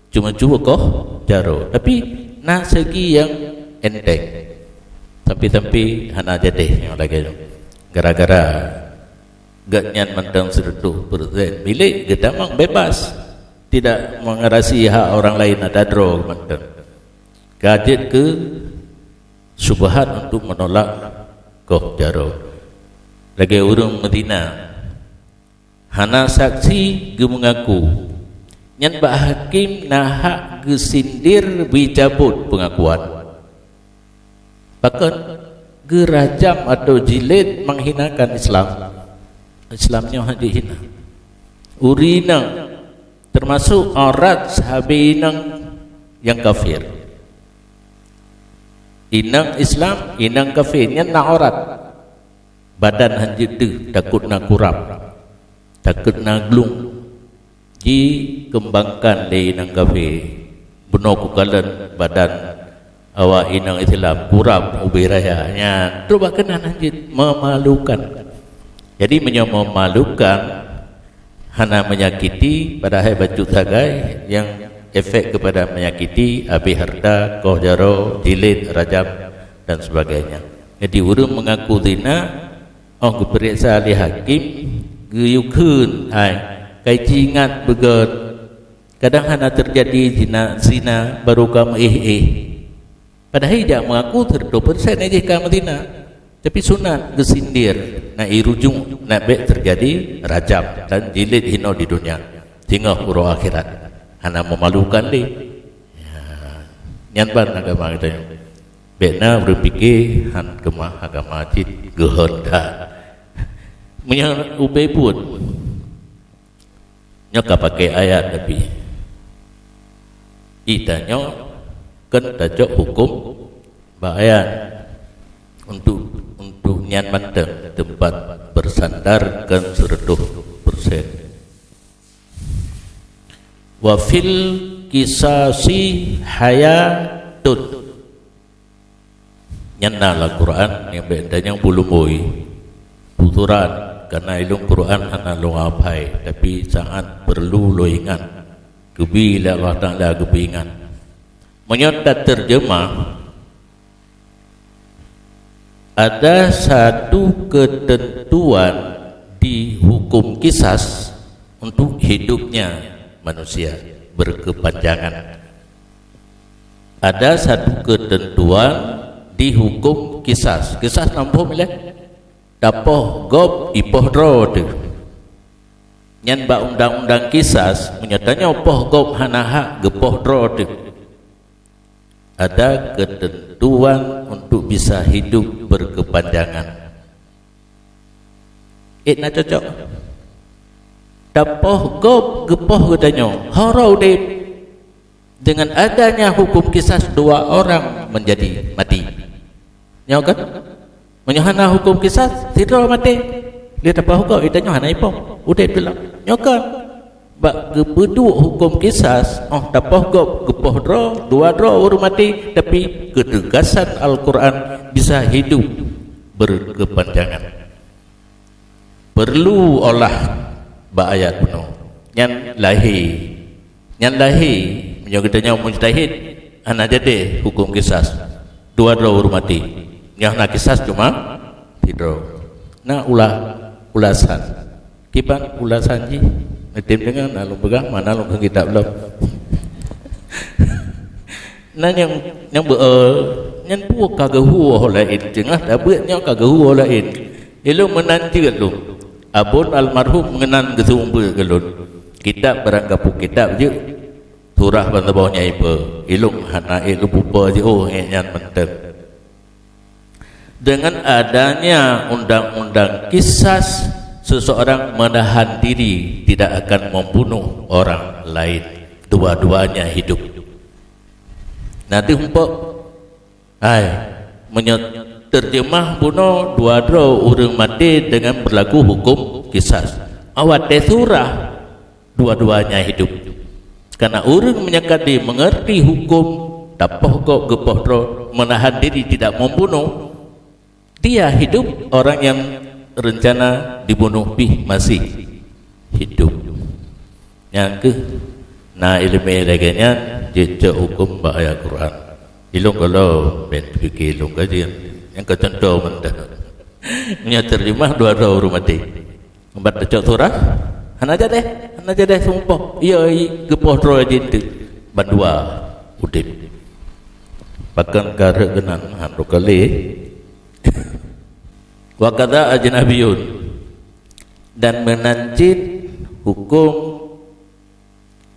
ceumeucue koh jaroe, tapi na seugi nyang enteng. Sampai-sampai hana jadeh nyang lagée nyoe. Gara-gara geuh nyan mantong seratus persen milék, geutamong bebas, tidak mengarasi hak orang lain, ada droe mantong. Ka jeuet keu syubhat untuk menolak koh jaroe. Lagée ureuëng meuzina, hana saksi, geumeungaku, nyan bak hakim na hak geusindir, bri cabot peungakuan. Pakon? Geurajam atau jilid menghinakan Islam. Islam nyoe hana jihina. Ureuëng inong, termasuk aurat sabe inong nyang kafir. Inong Islam, inong kafir, nyan na aurat. Badan han jeuet deuh, takot na kurab, takot na glung. Jikeumbangkan lé inong kafé. Bunoe kukalon badan awak inong Islam, kurab ubé raya. Nyan, trok bak keunan han jeuet, memalukan. Jadi, meunyoe memalukan, hana menyakiti, padahai bacut sagai nyang efek kepada menyakiti, abéh hareuta, koh jaroe, jilid, rajam, dan sebagainya. Jadi, ureuëng mengaku zina, óh geupeuriksa lé hakim, geuyue kheun, hai, kai ci ingat beugét. Kadang hana teujadi zina, zina, barô ka meuéh-éh. Padahai jak mengaku seratus persen jih ka meuzina. Tapi sunat geusindir, na irujuk, na bék teujadi rajam dan jilid hinoe di dunia, singoh uroe akhirat. Hana memalukan lé. Ya. Nyan ban agama geutanyoe. Bék na ureuëng pike han keumah agama cit geuhon that. Meunyoe ubé buet, nyoe ka pakai ayat, tapi geutanyoe kon tacok huköm bak ayat. Untuk, untuk nyan mantong teumpat beusandar kon seratus persen. Wa fil qisasi hayatun. Nyan na lam Quran nyang bék tanyong bulumbôi. Buturan, karena ilôn Quran hana lôn hafai, tapi sangat perlu lôn ingat. Geubi lé Allah Taala geupeuingat. Meunyoe tateurjeumah, ada satu ketentuan di hukum kisas untuk hidupnya manusia berkepanjangan. Ada satu ketentuan di hukum kisas. Kisas na muphom ilée? Tapoh gob ipoh droe teuh. Nyan bak undang-undang kisas, meunyoe tanyoe poh gob hana hak geupoh droe teuh. Ada ketentuan untuk bisa hidup berkepanjangan. Eh, na cocok? Tapoh gob geupoh geutanyoe, ho droe udeb. Dengan adanya hukum kisas, dua orang menjadi mati. Nyoe kan? Meunyoe hana hukum kisas, sidroe maté. Lé tapoh gob, geutanyoe hana ipoh. Udeb teulak. Nyoe kan? Bak geupeuduek huköm kisas, óh tapoh gob geupoh droe, dua droe ureuëng maté, tapi keutegasan Al-Quran bisa hidup berkepanjangan. Perlu olah bak ayat bunoe. Nyan lahé. Nyan lahé, meunyoe geutanyoe mujtahid, hana jadi huköm kisas. Dua droe ureuëng maté. Nyan na kisas cuma sidroe. Na ulah ulasan. Kiban ulasan jih, neutem deungon na lôn peugah, mana lôn keu kitab lom. Na nyang, nyang beu, eh, nyan peue ka geuhu laén, teungoh tabeuet nyoe ka geuhu laén. Ilôn meunan cit lôn. Abon almarhum meunan geuseumeubeuet keu lôn. Kitab barang gapu kitab jeuet. Surah ban saboh nyang ipe. Ilôn hana ék lôn pupa jiôh ék nyan mantong. Dengan adanya undang-undang kisas, seseorang menahan diri tidak akan membunuh orang lain. Dua-duanya hidup. Nanti umpuk. Hai, meunyoe terjemah bunoe dua droe ureuëng maté dengan berlaku hukum kisas. Awak teusurah dua-duanya hidup. Karena ureuëng meunyoe ka di mengerti hukum tapoh gob geupoh droe, menahan diri tidak membunuh, dia hidup, orang yang rencana dibunuh pih masih hidup. Nyang keuh na iéleumé lagée nyan jeuet cok huköm bak ayat Quran. Ilôn gohlom ben pike lôn kajian. Nyang ka contoh mantong. Nya terjemah dua droe ureuëng maté. Ubat tacok surah, hana jadeh, hana jadeh seumpah. Iya, i geupoh droe jih teuk. Bandua udeb. Pakon ka rhot keunan han rukali. Wa kadza ajnabiyun. Dan meunan cit huköm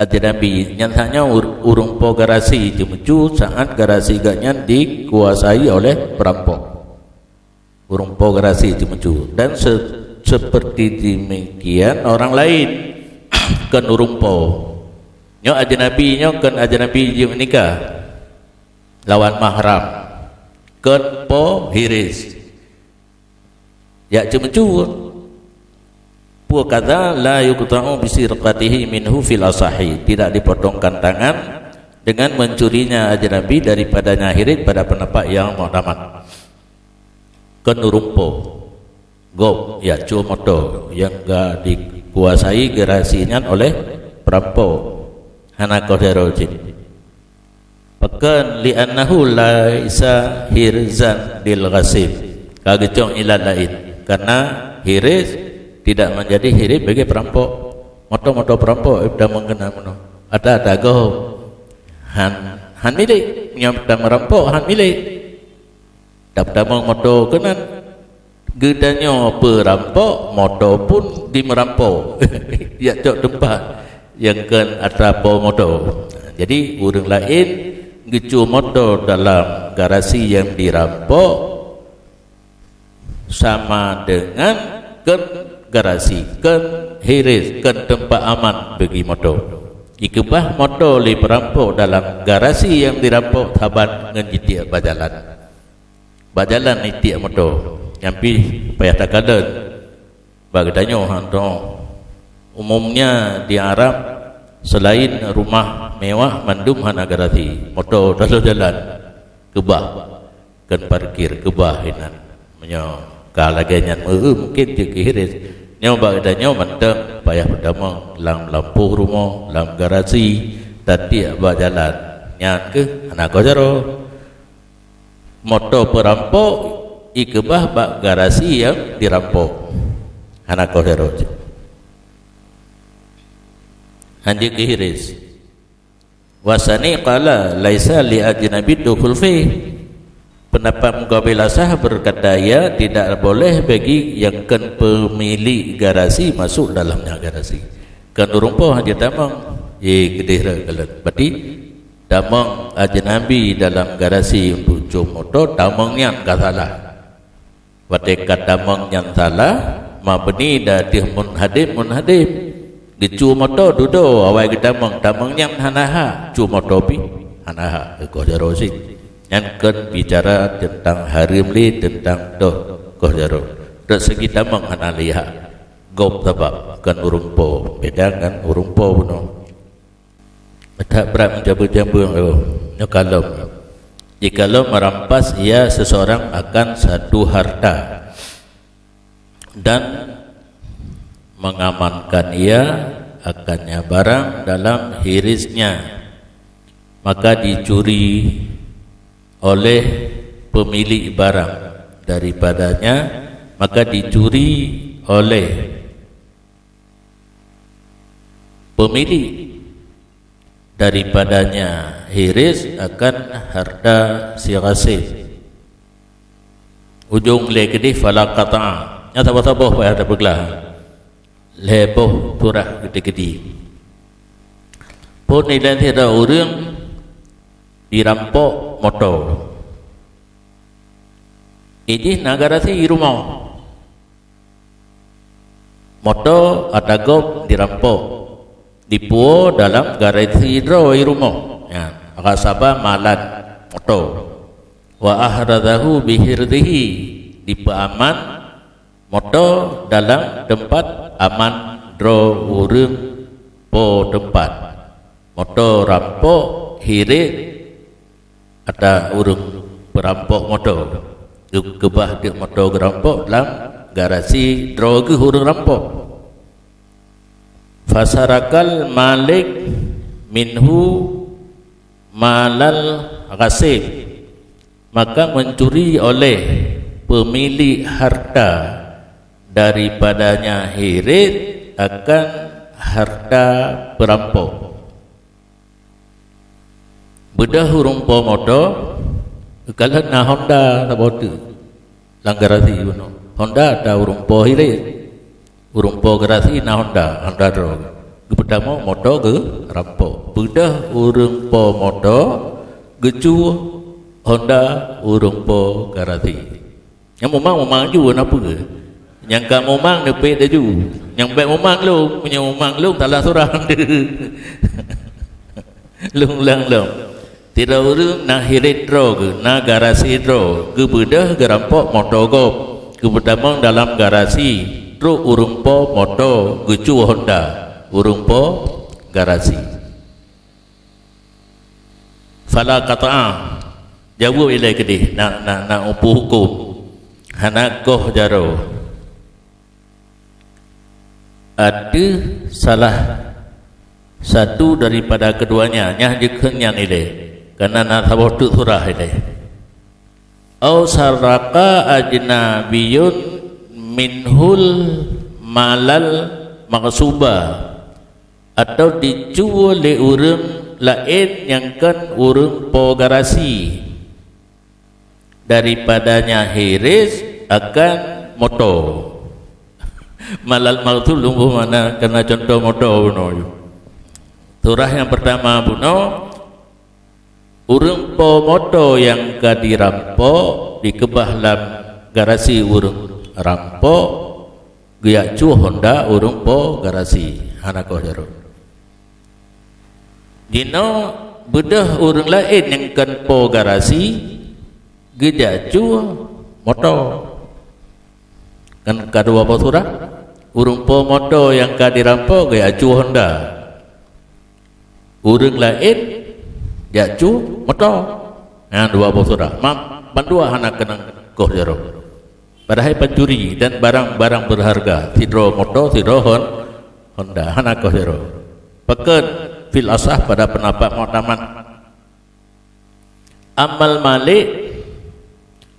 ajnabi, nyan hanya ur-, ureuëng po garasi ceumeucue saat garasi gobnyan dikuasai oleh perampok. Ureuëng po garasi ceumeucue. Dan se-, seperti demikian orang lain, kon ureuëng po. Nyoe ajnabi, nyoe kon ajnabi jeuet nikah lawan mahram. Kon po hiris. Jak ceumeucue. Peue kata, "La yuqta'u bisirqatihi minhu fil asahi." Tidak dipotongkan tangan dengan mencurinya ajnabi daripadanya hiris pada pendapat yang muktamad. Kon ureuëng po. Gob, ya, cue moto nyang ka dikuasai garasi nyan oleh perampok. Hana koh sidroe cit. Pakon, "Li'annahu laisa hirzan lil ghasib." Ka geucok ilat laén. Karena hiris tidak menjadi hiris bagi perampok. Moto-moto perampok, eh, tamong keunan meunoe. Ata-ata gob. Han, han milék. Nyang tamong perampok, han milék. Dap tamong moto keunan. Geutanyoe peurampok, moto pun dimerampok. Jak cok teumpat nyang kon atra po moto. Jadi, ureuëng laén geucue moto dalam garasi nyang dirampok sama dengan kon garasi, kon hiris, kon teumpat aman bagi moto. Jikeubah moto lé peurampok dalam garasi nyang dirampok saban ngon jitiek bak jalan. Bak jalan itiek moto, nyan pih payah takalon. Bak geutanyoe han droe. Umumnya di Arab, selain rumah mewah, mandum hana garasi. Moto taloh jalan, keubah, kon parkir, keubah inan. Meunyoe ka lagée nyan meu, mungkin jeuet keu hiris. Nyoe bak geutanyoe mantong payah peutamong lam lampôh rumoh, lam garasi, tatiek bak jalan. Nyan keuh hana koh jaroe. Moto peurampok ikeubah bak garasi nyang dirampok. Hana koh sidroe cit. Hanjeuet keu hiris. Wasani qala laisa li ajnabi dukhul fi. Pendapat Muqabil Asah berkata, ya, tidak boleh bagi nyang kon pemilik garasi masuk dalamnya garasi. Kon ureuëng po hanjeuet tamong, ye keudeh rot kalon. Berarti tamong ajnabi dalam garasi untuk cue moto, tamong nyan ka salah. Watée ka tamong nyan salah, mabni di ateueh munhadif, munhadif. Geucue moto dudoe awai geutamong, tamong nyan hana hak, cue moto pih hana hak, koh jaroe cit. Nyan kon bicara teuntang hareuem lé, teuntang toh koh jaroe. Dari segi tamong hana lé hak. Gob sabab, bukan ureuëng po. Beda ngon ureuëng po bunoe. That brat meujambeue-jambeue, oh, nyoe kalon. Jikalau merampas ia seseorang akan satu harta dan mengamankan ia akannya barang dalam hiriznya, maka dicuri oleh pemilik barang daripadanya, maka dicuri oleh pemilik daripadanya hiriz akan harta si ghasib. Ujong lé keudeh fala qata'a. Nyang saboh-saboh payah tapeuglah. Lhée boh surah geude-geude. Phon ilée sidroe ureuëng dirampok moto. Ideh na garasi i rumoh. Moto ata gob dirampok. Dipuwoe dalam garasi droe i rumoh. Ya, ghasaba malan, moto. Wa ahrazahu bihirzihi, dipeuaman moto dalam teumpat aman droe ureuëng po teumpat. Moto rampok hiret ata ureuëng peurampok moto. Geu-, geubah teuk moto geurampok lam garasi droe geuh ureuëng rampok. Fasarakal malik minhu malal ghasib, maka mencuri oleh pemilik harta daripadanya hiret akan harta perampok. Beudôh ureuëng po moto, kalon na Honda saboh teuk lam garasi bunoe. Honda ata ureuëng po hiret, ureuëng po garasi na Honda, Honda droe. Geupeutamong moto geurampok. Beudôh ureuëng po moto geucue Honda ureuëng po garasi. Nyang mumang, mumang ju, na peue? Nyang ka mumang neupet laju. Nyang bék mumang lom, meunyoe mumang lom salah surah. Lom, lom, lom. Sidroe ureuëng na hiret droe geuh, na garasi droe, geubeudôh geurampok moto gob, geupeutamong dalam garasi, trok ureuëng po moto geucue Honda ureuëng po garasi. Fala qata'a, jaweueb ilée keudeh, na, na, na upeuhuköm, hana koh jaroe. Ateueh salah satu daripada keduanya, nyang jikheun nyan ilée, kareuna na saboh teuk surah ilée. Au saraqa ajnabiyun minhul malal maghsuba, atau dicue lé ureuëng laén nyang kon ureuëng po garasi daripadanya hiret akan moto. Malal maghsub lôn beuh makna kana contoh moto bunoe. Surah nyang pertama bunoe, ureuëng po moto nyang ka dirampok dikeubah lam garasi ureuëng rampok, geujak cue Honda ureuëng po garasi, hana koh jaroe. Jinoe beudôh ureuëng laén nyang kon po garasi geujak cue moto. Kan ka dua boh surah, ureuëng po moto nyang ka dirampok geujak cue Honda. Ureuëng laén jak cue moto. Nyan dua boh surah. Mam, bandua hana keunong koh jaroe. Padahai pancuri dan barang-barang berharga, sidroe moto, sidroe Hon-, Honda, hana koh jaroe. Pakon fil asah pada pendapat muktamad. Amal malik,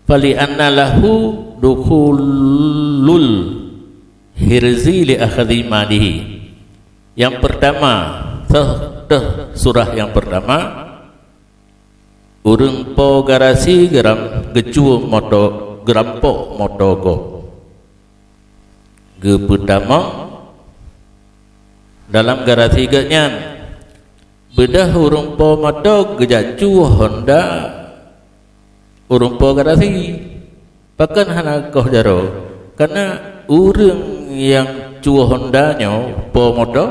fali anna lahu dukhulul hirzi li akhdhi malihi. Yang pertama, teuh, teuh surah yang pertama, ureuëng po garasi geuram-, geucue moto, geurampok moto gob. Geupeutamong dalam garasi geuh nyan. Beudôh ureuëng po moto geujak cue Honda ureuëng po garasi. Pakon hana koh jaroe? Karena ureuëng nyang cue Honda nyoe po moto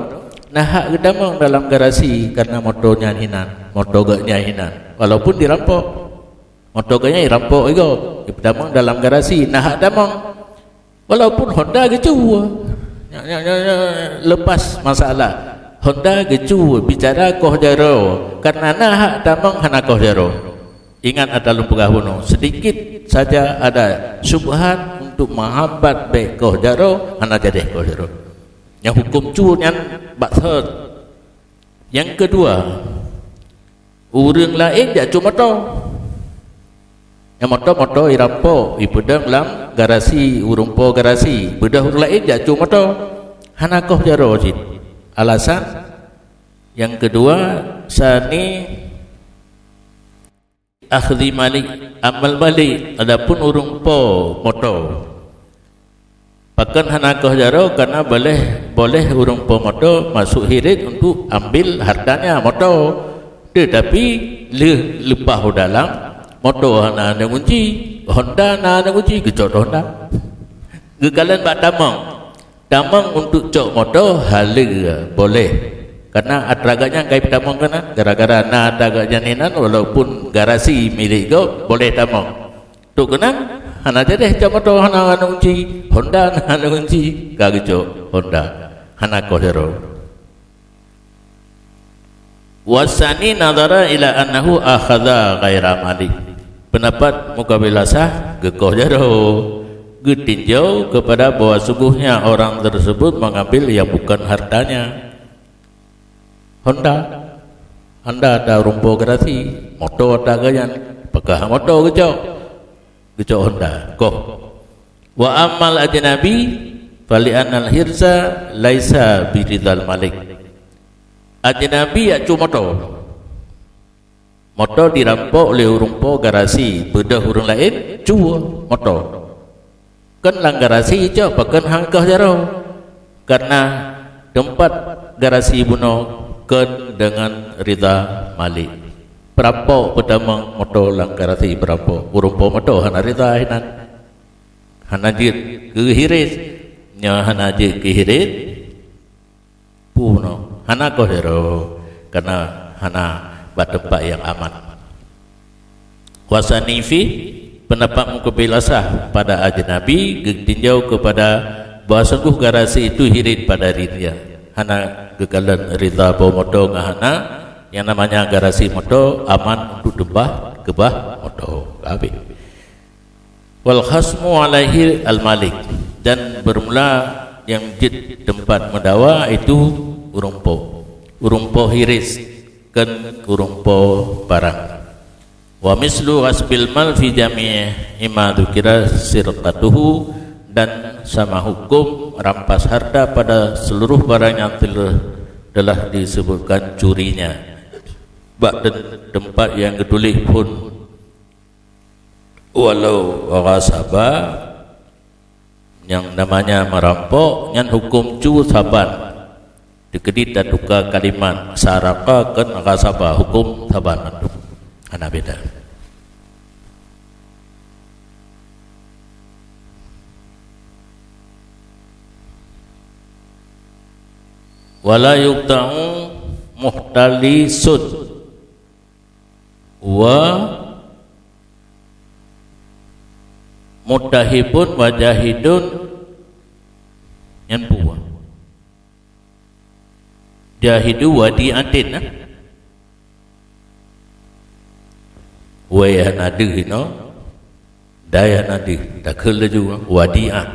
na hak geutamong dalam garasi karena moto nyan hinan, moto geuh nyan hinan. Walaupun dirampok, moto geuh nyan dirampok igob, geutamong dalam garasi, na hak tamong. Walaupun Honda geucue. Nyak, nyak, nyak, nyak, lepas masalah. Honda geucue bicara koh jaroe, karena na hak tamong hana koh jaroe. Ingat ata lôn peugah bunoe, sedikit saja ada syubhat untuk menghambat bèk koh jaroe, hana jadeh koh jaroe. Nyang huköm cue nyan bak thot. Nyang keudua, ureueng laén jak cue moto. Nyang moto-moto irampok, ipeudong lam garasi, ureueng po garasi, beudôh ureueng laén jak cue moto. Hana koh jaroe cit. Alasan nyang keudua, sani akhdhi malik, amal malik. Adapun ureueng po moto, pakon hana koh jaroe, karena boleh, boleh ureueng po moto masuk hirit untuk ambil hartanya moto. Tetapi lheueh leupah u dalam, moto hana aneuk gunci, Honda na aneuk gunci, geucok Honda. Geukalon bak tamong. Tamong untuk cok moto haleue, boleh. Karena atra geuh nyan ka ipeutamong keunan, gara-gara na atra geuh nyan inan, walaupun garasi milék gob, boleh tamong. Trok keunan, hana jadeh cok moto hana aneuk gunci, Honda na aneuk gunci, ka geucok Honda. Hana koh jaroe. Wasani nadhara ila annahu akhadha ghaira malik. Pendapat mukabil asah geukoh jaroe, geutinjau kepada bahwa sungguhnya orang tersebut mengambil yang bukan hartanya. Honda, Honda ata ureueng po garasi, moto ata geuh nyan, pakon moto geucok, geucok Honda, koh. Wa ammal ajnabi, fali'annal hirza laisa biridhal malik. Ajnabi jak cue moto. Moto dirampok lé ureueng po garasi, beudôh ureueng laén cue moto. Kon lam garasi cok, pakon hana koh jaroe. Karena teumpat garasi bunoe kon deungon ridha malik. Peurampok peutamong moto lam garasi peurampok, ureueng po moto hana ridha inan. Hana jeuet keu hirit. Nyoe hana jeuet keu hirit, pu bunoe. Hana koh jaroe, karena hana bak teumpat nyang aman. Wasani fi, pendapat mukabil asah pada ajnabi geutinjau kepada bahwa sungguh garasi itu hirit pada dirinya. Hana geukalon ridha po moto ngon hana, yang namanya garasi moto aman untuk teubah keubah moto. Habéh. Wal khasmu alaihi al malik, dan bermula nyang jeuet teumpat meudawa itu ureueng po. Ureueng po hirit kon ureueng po barang. Wa mislu ghasbil mal fi jami'i ma dzukira sirqatuhu, dan sama hukum rampas harta pada seluruh barang yang telah, telah disebutkan curinya. Bak tem-, teumpat nyang geutuléh phôn Walau ghasaba, nyang namanya merampok, nyan huköm cue saban. Teukeudi tatuka kalimat, saraqa kon ghasaba, huköm saban mandum. Hana beda. Wala yuqta'u muhtalisun. Wa mutahibun wa jahidun, nyan buah. Jahidu wadi'atin, nah. Wai hana deuh inoe, dai hana deuh, takheun laju, wadi'ah.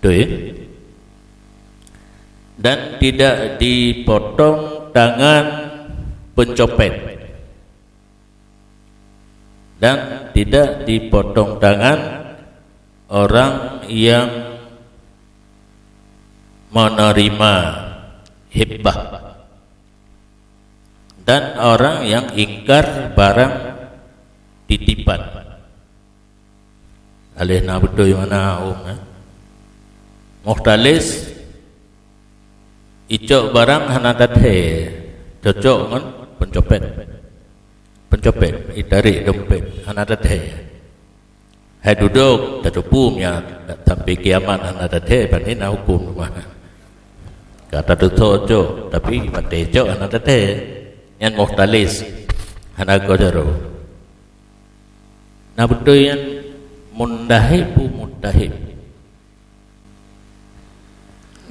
Betul, ya? Dan tidak dipotong tangan pencopet. Dan tidak dipotong tangan orang yang menerima hibbah. Dan orang yang ingkar barang titipan. Aléh na beutôi mana, Om, eh? Muhtalis, icok barang hana tathèe, cocok ngon pencopet. Pencopet, itarek dompet, hana tathèe. Hai dudoe, tateupeue meunyo sampai kiamat hana tathèe, pane na huköm teuma. Ka tateuthô cok, tapi watèe cok hana tathèe. Nyan muhtalis, hana koh jaroe. Na beutôi nyan mundahib pu mutahib.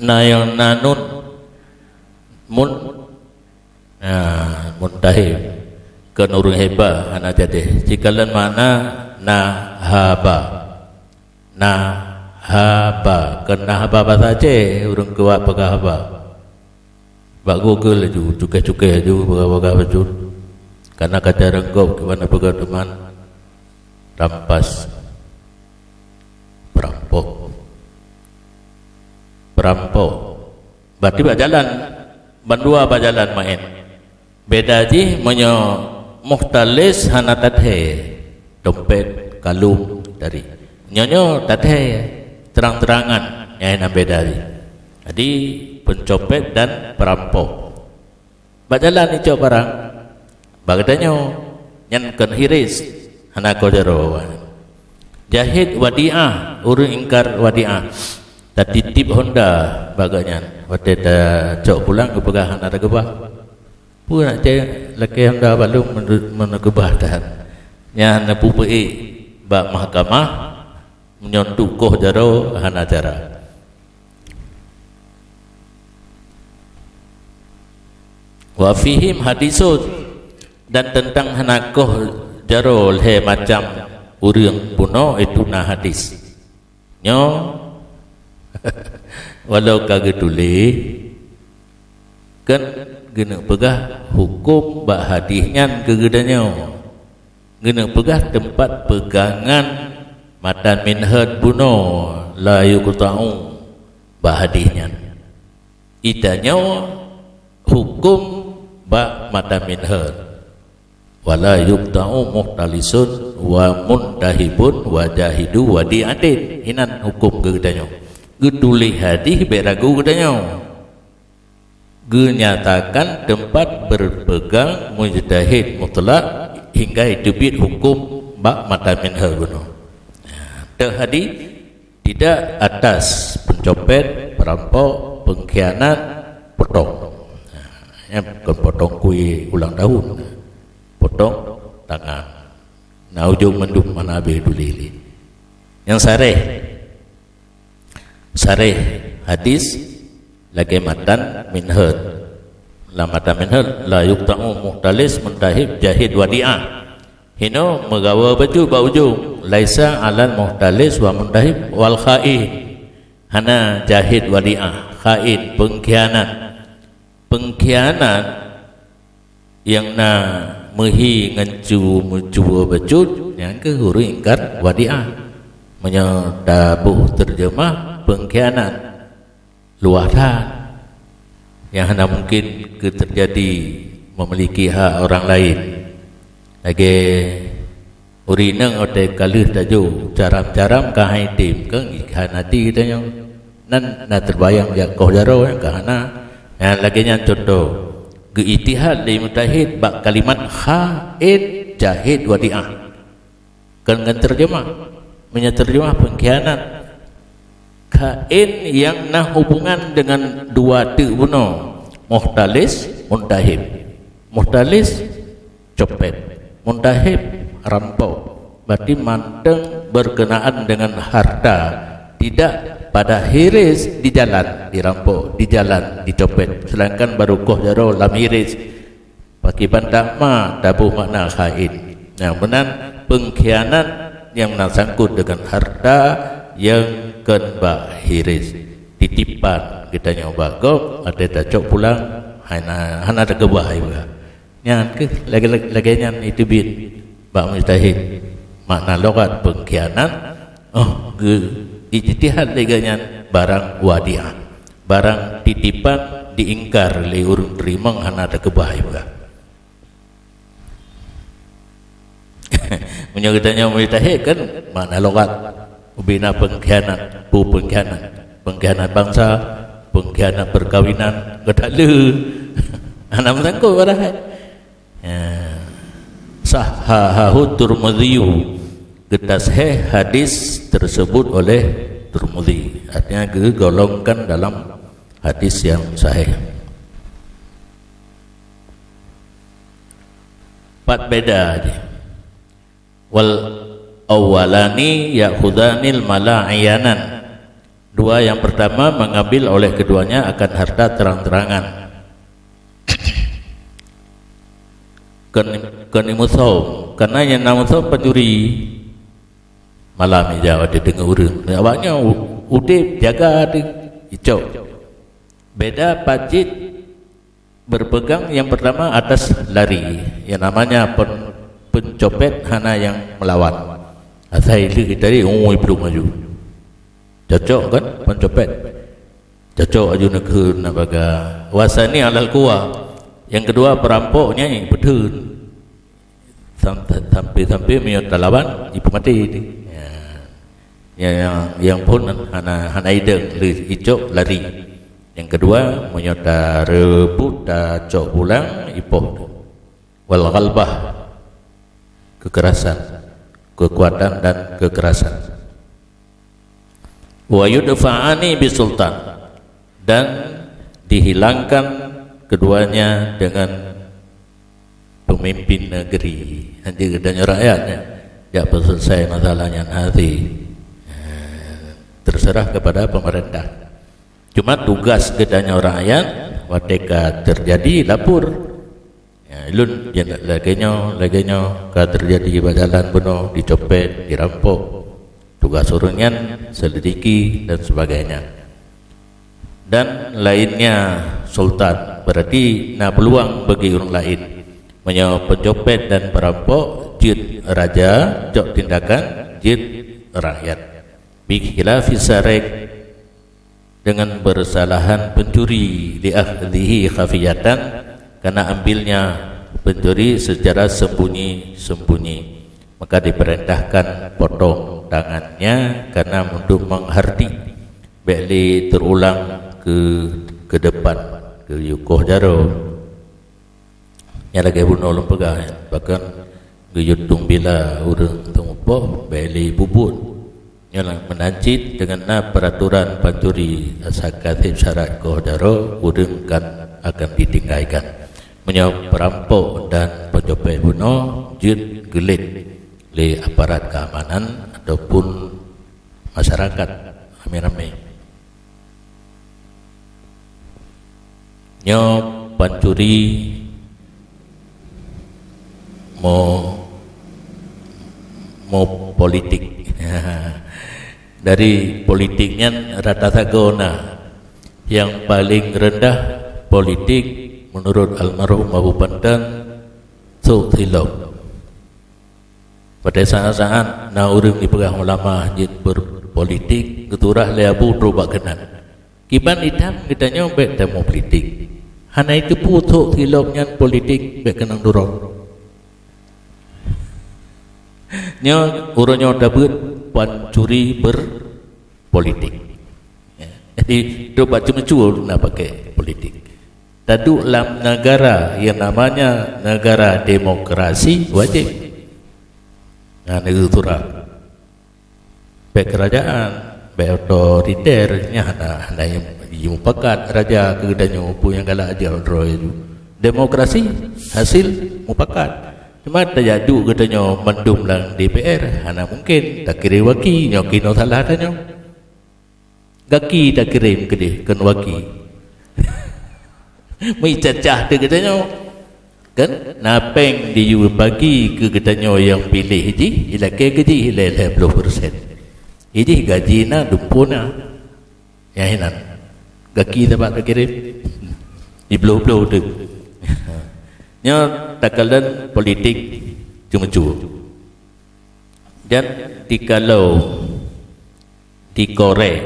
Na nyang na nun, mun, na muntahib, keu ureuëng heba hana jadi. Sikalon makna nahaba. Nahaba, keu nahaba basa Aceh, ureuëng kuat peugah haba. Bak Google laju, cukai-cukai laju, peugah-peugah bacut. Karena kata rengkop, keuban peugah teuma rampas, perampok. Perampok. Berarti bak jalan, bandua bak jalan maén. Beda jih meunyoe muhtalis hana tathée, dompet, kalung, tadi. Nyoe-nyoe tathée, terang-terangan, nyan na beda jih. Jadi, pencopet dan perampok. Bak jalan icok barang, bak geutanyoe, nyan kon hiris, hana koh jaroe. Jahid wadiah, ureuëng ingkar wadiah. Tatitip honda bak gobnyan. Watée tacok pulang geupeugah hana takeubah. Peue nak cek lakée honda balum meuneu-, meuneukeuba that. Nyan neupeuék bak mahkamah, meunyoe duek koh jaroe hana cara. Wa fihim hadisun, dan teuntang hana koh jaroe lhée macam ureuëng bunoe itu na hadis. Nyoe, walau ka geutuléh, kan geuneuk peugah huköm bak hadih nyan keu geutanyoe. Geuneuk peugah teumpat peugangan matan minhad bunoe la yuqta'u bak hadih nyan. Geutanyoe huköm bak matan minhad. Wala yuqta'u muhtalisun wa muntahibun wa jahidu wadi'atin. Inan huköm geutanyoe. Geutuléh hadih bék ragu geutanyoe. Geunyatakan teumpat berpegang mujtahid mutlak hingga teubiet huköm bak matan minhaj bunoe. Teuhadi tidak atas pencopet, perampok, pengkhianat, potong. Nah, nyan kon potong kui ulang tahun. Potong tangan. Nah, ujong mandum mana habéh duli. Nyang sareh. Sareh hadis lagée matan minhaj. Lam matan minhaj, la yuqta'u muhtalis, muntahib, jahid, wadi'ah. Hino meugawa bacut bak ujong, laisa alal muhtalis wa muntahib wal kha'in. Hana jahid wadi'ah, kha'in, pengkhianat. Pengkhianat nyang na meuhi ngon cu meucuba bacut, nyan keuh ureuëng ingkar wadi'ah. Meunyoe taboh teurjeumah pengkhianat, luwah that. Nyang hana mungken keu teujadi memiliki hak orang lain. Lagée ureuëng inong watée ka lheueh tajok caram-caram ka hai tem, kan hana di tanyoe. Nan na teubayang jak koh jaroe nyang ka hana. Nyang lagée nyan contoh, geu-ijtihad lé mujtahid bak kalimat kha'in, jahid, wadi'ah. Kon ngon teurjeumah. Meunyoe teurjeumah pengkhianat. Kha'in nyang na hubungan deungon dua teuk bunoe, muhtalis, muntahib. Muhtalis, copet. Muntahib, rampok. Berarti mantong berkenaan dengan harta. Tidak pada hiris di jalan dirampok, di jalan dicopet. Sedangkan baru koh jaroe lam hiris. Pakiban takma taboh makna kha'in. Nah, meunan pengkhianat nyang na sangkot deungon harta nyang kon bak hiris. Titipan geutanyoe bak gob, watée tacok pulang, hana, hana takeubah iba. Nyan keuh lagée, lagée nyan iteubiet bak mujtahid. Makna logat pengkhianat, oh, geu-ijtihad lagée nyan barang wadi'ah. Barang titipan diingkar lé ureuëng teurimong hana takeubah iba. Meunyoe geutanyoe mujtahid kan makna logat, ubena pengkhianat, peue pengkhianat, pengkhianat bangsa, pengkhianat perkawinan, geutaleu. Hana meusangkot padahai. Ya. Sahahahu Turmudziyu, geutasahih hadis tersebut oleh Turmudzi. Artinya geugolongkan dalam hadis yang sahih. Pat beda je. Wal awwalani ya'khudhanil mala ayanan. Dua yang pertama mengambil oleh keduanya akan harta terang-terangan. Kon, kon imusom, karena nyang na musom pencuri. Malam ija watèe deungoe ureueng. Awaknyan u-, udép jaga di icok. Beda pat cit berpegang yang pertama atas lari. Yang namanya pen-, pencopet hana yang melawan. Asai lheueh tadi, oh, iplueng laju. Cocok kan? Pencopet. Cocok laju neukheun na baga. Wasani alal kuwa. Yang kedua, perampok nyan peutheun. Sam-, sampai-sampai meunyoe talawan, jipeumaté teuh. Ya. Yang, yang, yang phôn hana, hana idong lé icok lari. Yang kedua, meunyoe tareubot, tacok pulang, ipoh teuh. Wal ghalbah, kekerasan, kekuatan dan kekerasan. Wa yudfa'ani bisultan, dan dihilangkan keduanya dengan pemimpin negeri. Hana geutanyoe rakyat nyan jak peuselesai masalah nyan hati. Eh, terserah kepada pemerintah. Cuma tugas geutanyoe rakyat, watèe ka terjadi, lapor. Ya, ulôn lagèe nyoe, lagèe nyoe, ka terjadi bak jalan bunoe, dicopet, dirampok. Tugas ureueng nyan selidiki dan sebagainya. Dan lainnya sultan, berarti na peuluang bagi ureueng laén. Meunyoe pencopet dan perampok jeuet raja, cok tindakan jeuet rakyat. Bi khilafi sarik, dengan bersalahan pencuri, li akhdhihi khafiyatan, karena ambilnya pencuri secara sembunyi-sembunyi, maka diperintahkan potong tangannya karena untuk menghardik bèk lé terulang ke, ke depan, geuyue koh jaroe. Nyan lagèe bunoe lôn peugah nyan, bahkan geuyue tueng bila ureueng teumeupoh bèk lé bubuet. Nyoe meunan cit deungon na peraturan pancuri asai ka sép syarat koh jaroe, ureueng kan akan ditinggalkan. Meunyoe perampok dan pencopet bunoe jeuet geulet lé aparat keamanan ataupun masyarakat ramé-ramé. Nyoe pancuri mo, mo politik. Dari politik nyan rata sagoe na. Yang paling rendah politik menurut almarhum Abu Pantan, sôk silop. Pada saat-saat na ureueng jipeugah ulama jeuet berpolitik, geuturah lé Abu trok bak keunan. Kiban itam geutanyoe bèk tameupolitik. Hana jiteupeue sôk silop nyan politik bèk keunong duroe. Nyoe uroe nyoe tabeuet pancuri berpolitik. Ya. Jadi, trok bak ceumeucue na pakai politik. Taduek lam negara yang namanya negara demokrasi wajéb. Nah, negeri turah. Bèk kerajaan, bèk otoriter, nyan hana, hana jimupakat raja keu geutanyoe peue nyang galak jeuet droe. Demokrasi, hasil mupakat. Cuma tajak duek geutanyoe mandum lam D P R, hana mungken takirém waki, nyoe keunoe salah tanyoe. Gaki takirém keudeh, kon waki. Meicacah teuh geutanyoe. Kan? Na péng diyue bagi keu geutanyoe nyang piléh jih, ilakée keu jih lhée ploh persen. Jih gaji na, dumpeue na. Nyang hinan. Gaki tabak takirém. Dibloe-bloe teuh. Nyoe takalon politik ceumeucue. Dan dikalau dikorek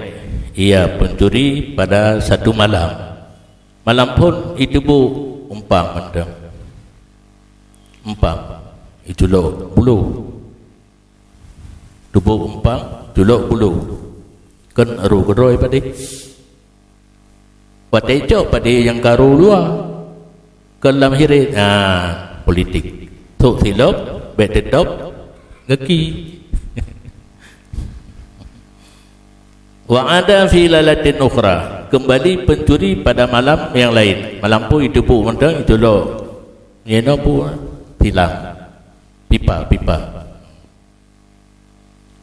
ia pencuri pada satu malam. Malam phon jiteubiet umpang mantong. Umpang, jiculok bulo. Teubiet umpang, culok bulo. Kon aro keudroe padé. Watée cok padé nyang ka aro luwa. Kon lam hireuen, ah, politik. Sôk silop, bék teutôb, gaki. Wa ada fi lailatin ukhra, kembali pencuri pada malam yang lain. Malam phon jiteubiet mantong, jiculok. Nyan na buah tilam. Pipa, pipa.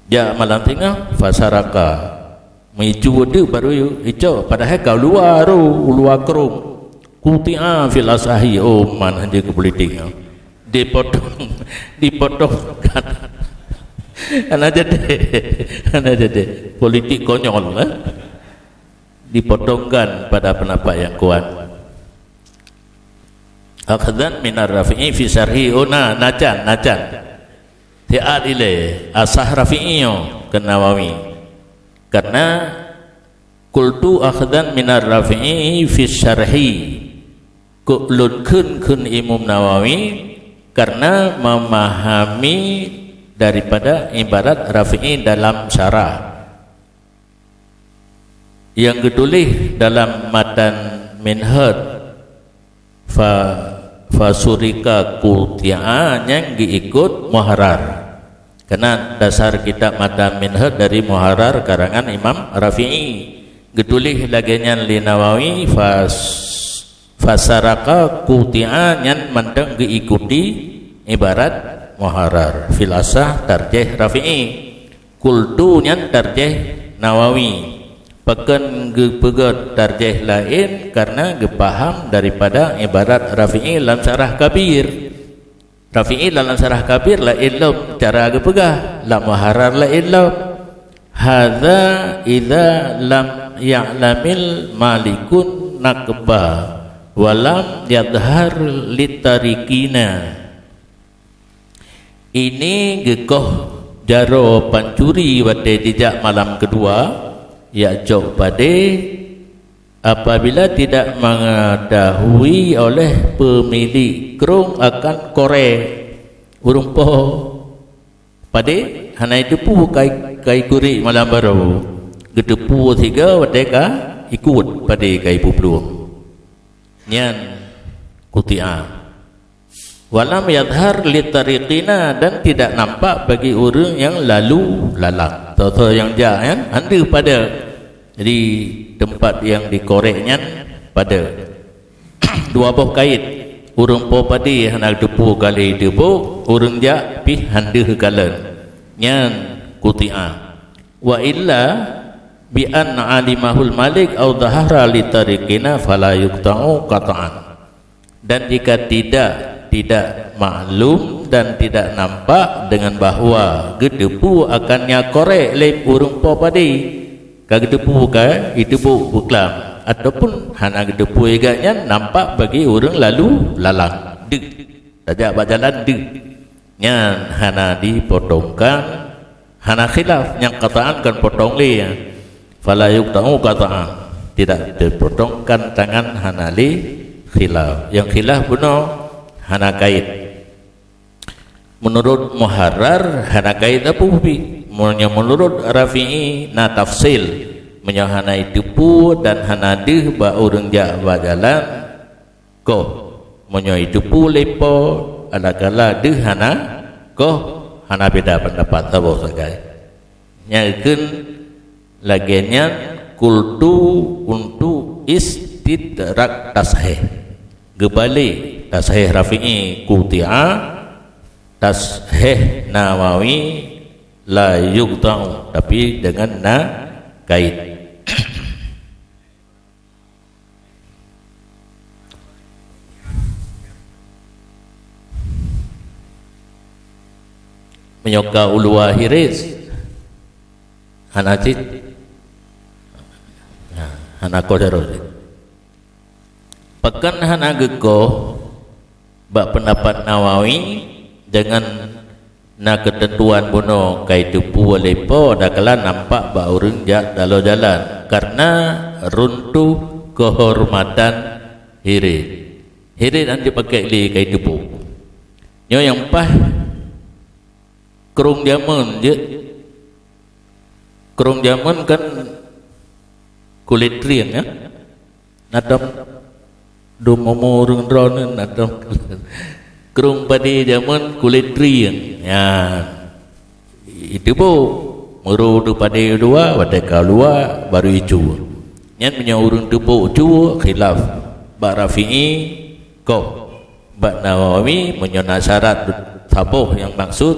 Jak malam singoh, fasaraka. Meuicu teuk baru icok, padahai ka luwa ro, luwa krueng. Quti'a fil asahi, oh, man hanjeuet keu politik nyoe. Dipotong, dipotongkan. Hana jadi, hana jadi. Politik konyol, eh. Dipotongkan pada pendapat yang kuat. Akhdan minar Rafi'i fi syarhi, oh, na, na can, na can. Siat ilée, asah Rafi'i nyoe keu Nawawi. Karena qultu akhdan minar Rafi'i fi syarhi. Kok lôn kheun kheun Imam Nawawi karena memahami daripada ibarat Rafi'i dalam syarah. Yang geutuléh dalam matan Minhaj, fa, fasurika quti'a, nyang geuikot Muharrar. Karena dasar kitab matan Minhaj dari Muharrar karangan Imam Rafi'i. Geutuléh lagée nyan lé Nawawi, fas, fasaraka quti'a, nyan mantong geuikuti ibarat Muharrar. Fil asah tarjih Rafi'i. Qultu nyan tarjih Nawawi. Pakon geupeugét tarjih laén karena geupaham daripada ibarat Rafi'i lam Syarah Kabir. Rafi'i lam Syarah Kabir laén lom cara geupeugah, lam Muharrar laén lom. Hadza idza lam ya'lamil malikun naqba wa lam yadhhar litariqina. Ini geukoh jaroe pancuri watée jijak malam keudua, jak cok padé, apabila tidak mengetahui oleh pemilik krueng akan korek. Ureuëng po padé hana jiteupeue kai, kai kurek malam baroe. Geuteupeue sigoe watée ka ikot padé ka ipeuplueng. Nyan quti'a. Walam yadhhar litariqina, dan tidak nampak bagi ureuëng nyang lalu lalang. Soe-soe nyang jak nyan, han deuh padé. Jadi, teumpat nyang dikorek nyan padé. Dua boh kait. Ureuëng po padé hana teupeue ka lheueh jiteupeue, ureuëng jak pih han deuh kalon. Nyan quti'a. Wa illa bi an alimahul malik au dhahara litariqina fala yuqta'u qat'an. Dan jika tidak, tidak maklum dan tidak nampak dengan bahwa geuteupeue akan nyang korek lé ureuëng po padé, ka geuteupeue ka jiteupeue beuklam, ataupun hana geuteupeue gobnyan nampak bagi ureuëng lalu lalang, deuh, tajak bak jalan deuh. Nyan hana dipotongkan, hana khilaf, nyang qat'an kon potong lé, ya. Fala yuqta'u qat'an, tidak dipotongkan tangan, hana lé khilaf. Nyang khilaf bunoe hana kait. Meunurot Muharrar hana kait sapeue pih. Meunyoe meunurot Rafi'i na tafsil. Meunyoe hana jiteupeue dan hana deuh bak ureuëng jak bak jalan, koh. Meunyoe jiteupeue lé po, adakala deuh hana, koh, hana beda pendapat saboh sagai. Nyan keuh lagée nyan qultu untuk istidrak tashih. Geubalek tashih Rafi'i quti'a, tashih Nawawi la yuqta'u, tapi dengan na kait. Meunyoe ka u luwa hireuen, hana cit. Nah, hana koh jaroe cit. Pakon hana geukoh bak pendapat Nawawi dengan na keuteuntuan bunoe ka jiteupeue lé po, adakala nampak bak ureuëng jak taloe jalan, karena runtuh keuhormatan hireuen. Hireuen han jipakèk lé ka jiteupeue. Nyoe nyang paih krueng jameun jeuet. Krueng jameun kan kulét trieng, ya. Na tom dum umu ureuëng droeneuh na tom. Krueng padé jameun kulét trieng. Nyan. Jiteupeue, meurô teuh padé dua, watèe ka luwa, baru jicu. Nyan meunyoe ureuëng teupeue cu, khilaf. Bak Rafi'i, koh. Bak Nawawi, meunyoe na syarat saboh nyang maksud,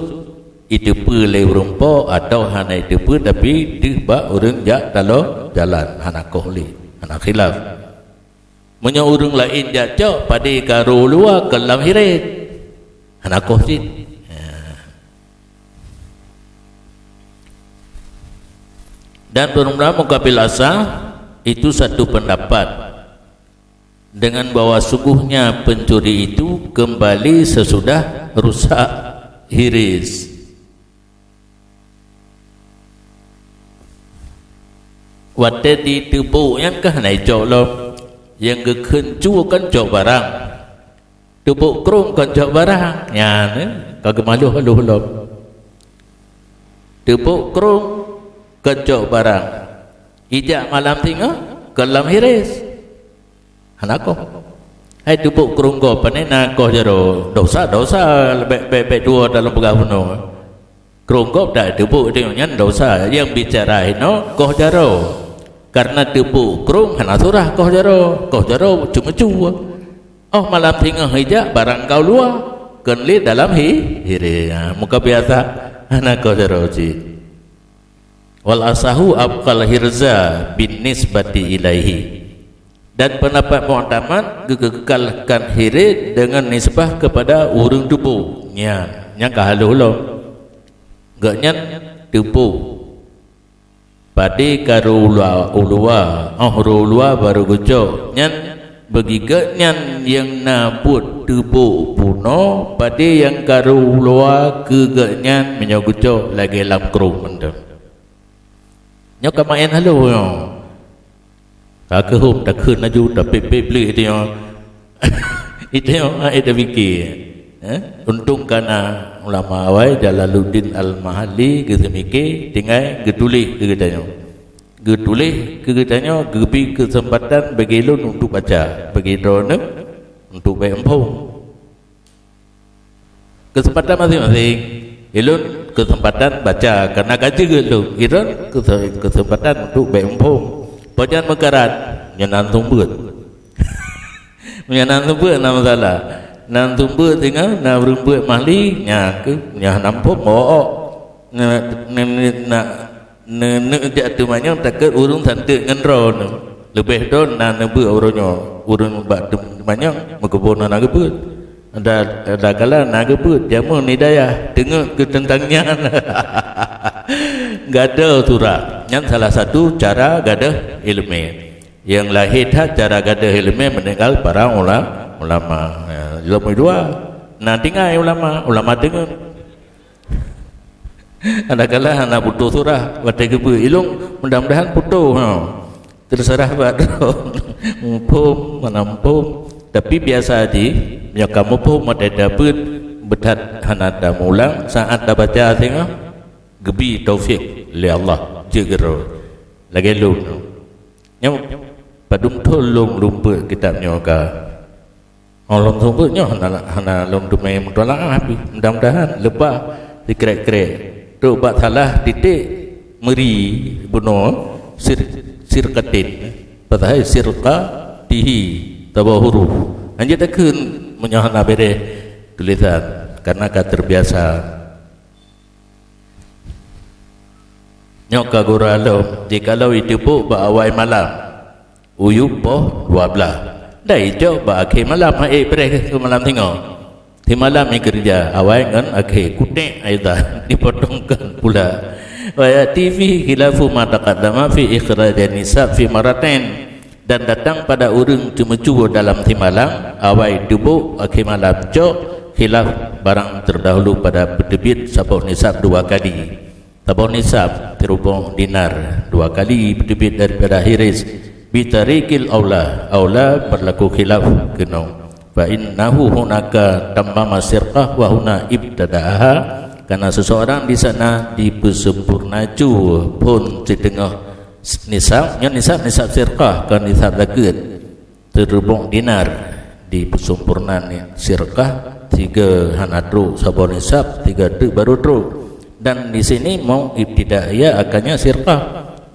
Iteupeue lé ureuëng po atawa hana iteupeue, tapi deuh bak ureuëng jak taloe jalan, hana koh lé, hana khilaf. Meunyoe ureuëng laén jak cok, padé ka rô luwa, kon lam hiréh, hana koh cit. Ya. Dan peureumeun mukabil asa itu satu pendapat dengan bahwa sungguhnya pencuri itu kembali sesudah rusak hiris. Watée jiteupeue nyan ka hana icok lom, nyang geukheun cue kan cok barang. Teupeue krong kon cok barang, nyan, eh, ka geumalu-malu lom. Teupeue krong kon cok barang. Ijak malam singoh kon lam hiréh. Hana koh. Hai teupeue krong gob, pane na koh jaroe. Dosa, dosa, bék, bék, bék tuwoe dalam peugah bunoe. Krong gob dak teupeue teuh nyan dosa, nyang bicara inoe koh jaroe. Karena teupeue krong hana surah koh jaroe, koh jaroe ceumeucue. Oh malam singoh ijak barang ka u luwa, kon lé dalam hi, hiréh. Ha, muka biasa, hana koh jaroe cit. Wal asahu abqal hirza bin nisbati ilaihi. Dan pendapat muktamad geukekalkan hiréh dengan nisbah kepada ureuëng teupeue. Nyan, nyang ka haloh lom. Gobnyan teupeue. Padé ka rô u luwa, u luwa, óh rô u luwa barô geucok. Nyan bagi gobnyan nyang na buet teupeue bunoe, padé nyang ka rô u luwa keu gobnyan meunyoe geucok lagée lam krong mantong. Nyoe ka maén haloh nyoe. Ka keuhom takheun laju, tapék-pék bleueh itu nyoe. Itu nyoe, ha, itu pike. Eh? Untông ka na ulama awai, Jalaluddin Al-Mahalli, geuseumike, tinggai geutuléh keu geutanyoe. Geutuléh keu geutanyoe, geubri keuseumpatan bagi lôn untuk baca, bagi droeneuh untuk bék muphom. Keuseumpatan maséng-maséng. Ilôn keuseumpatan baca, karena ka jeuet lôn. Ilôn keuse-, keuseumpatan untuk bék muphom. Pajan meukarat, nyan na sumbeut. Nyan na sumbeut, na masalah. Na sumbeut singoh, na ureuëng beuet mahli, nyan keuh, nyan na muphom, meu'ok. Na, na, na, Neuneuk jak teumanyong takot ureuëng santeuk ngon droeneuh. Leubeh droe na neubeuet uroe nyoe, ureuëng bak teumanyong meukeubon hana geubeuet. Ada, ada kala na geubeuet, jameun hidayah teungeut keu teuntang nyan. Gadoh surah. Nyan salah satu cara gadoh iéleumé. Nyang lahé that cara gadoh iéleumé meuninggai para ula-, ulama. Ya, lom dua. Na tinggai ulama, ulama teungeut. Adakala hana putôh surah watée geubeuet ilong, mudah-mudahan putôh, ha. Terserah bak droe. Muphom, hana muphom. Tapi biasa jih, meunyoe ka muphom watée tabeuet, beuthat hana tamulang, saát tabaca singoh, geubri taufik lé Allah, jeuet keudroe. Lagée lôn. Nyoe padum thon lôn lumpeuet kitab nyoe ka. Oh, lôn seumeubeuet nyoe hana, hana lôn teumé mutalaah pih. Mudah-mudahan leubeh sikrek-krek. Trok bak salah titek meuri bunoe sir-, sirqatin. Padahai sirqatihi, saboh huruf. Hanjeuet takheun meunyoe hana béréh tulisan, karena ka terbiasa. Nyoe ka gura lom, jikalau jiteupeue bak awai malam, u yup poh dua blaih, dan icok bak akhé malam, han ék béréh keu malam singoh. Simalam ikeureuja, awai ngon akhé, kutek aidha, dipotongkan pula. Wa ya'ti fihi khilafu ma taqaddama fi ikhrajin nisab fi marratain. Dan datang pada ureuëng ceumeucue dalam simalam, awai teupeue akhé malam cok, khilaf barang terdahulu pada peuteubiet saboh nisab dua kali. Saboh nisab siribôh dinar dua kali peuteubiet daripada hiris. Bitariqil aula, aula berlaku khilaf keunoe. Fa innahu hunaka tammama sirqah wa huna ibtada'aha, karena seseorang di sana dipeusempurna cue phon siteungoh nisab, nyan nisab, nisab sirqah, kon nisab zakeuet. Siribôh dinar dipeusempurna ni sirqah, tiga hana trok saboh nisab, tiga teuk baru trok. Dan di sini mau ibtidaiyah akannya sirqah.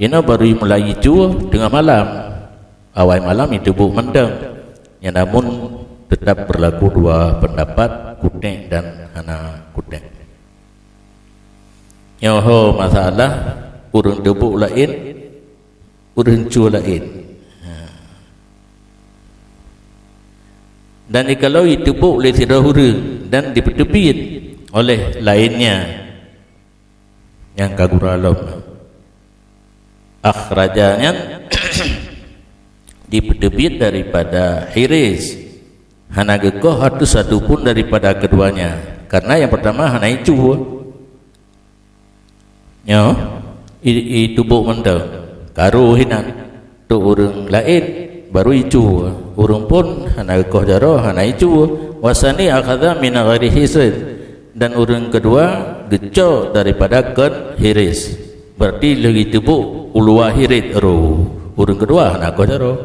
Inoe baru mulai cue teungoh malam. Awai malam jiteupeue mantong. Nyan namun tetap berlaku dua pendapat, kutek dan hana kutek. Nyoe ho masalah ureuëng teubuek laén, ureuëng cue laén. Ha. Dan jikalau jiteubuek lé sidroe ureuëng dan jipeuteubiet oleh laénnya nyang ka gura lom, akhraja nyan jipeuteubiet daripada hiris, hana geukoh ateueh satu pun daripada keduanya, karena yang pertama hana icue. Nyoe, i, iteubuek mantong. Karu hinan. Tok ureuëng laén, baru icue. Ureuëng pun hana geukoh jaroe, hana icue. Wasani akhadha min ghairi hisin. Dan ureuëng keudua geucok daripada kon hiris. Berarti lheueh iteubuek u luwa hiris roh. Ureuëng keudua hana koh jaroe,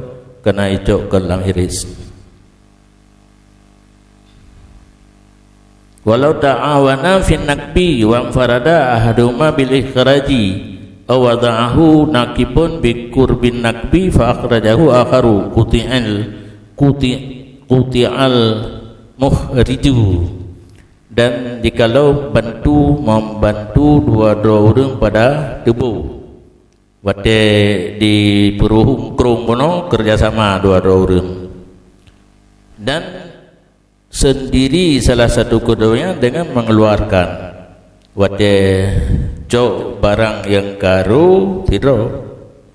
kana icok kon lam hiris. Walau ta'awana fin nakbi wa anfarada ahaduhuma bil ikhraji, aw wada'ahu naqibun bi qurbin nakbi fa akhrajahu akharu, quti'al, quti-, quti'al muhriju. Dan jikalau bantu membantu dua droe ureuëng pada teubuek, watée dipeuruhueng krong bunoe, kerjasama dua droe ureuëng. Dan sendiri salah satu keduanya dengan mengeluarkan. Watée cok barang nyang karu sidroe,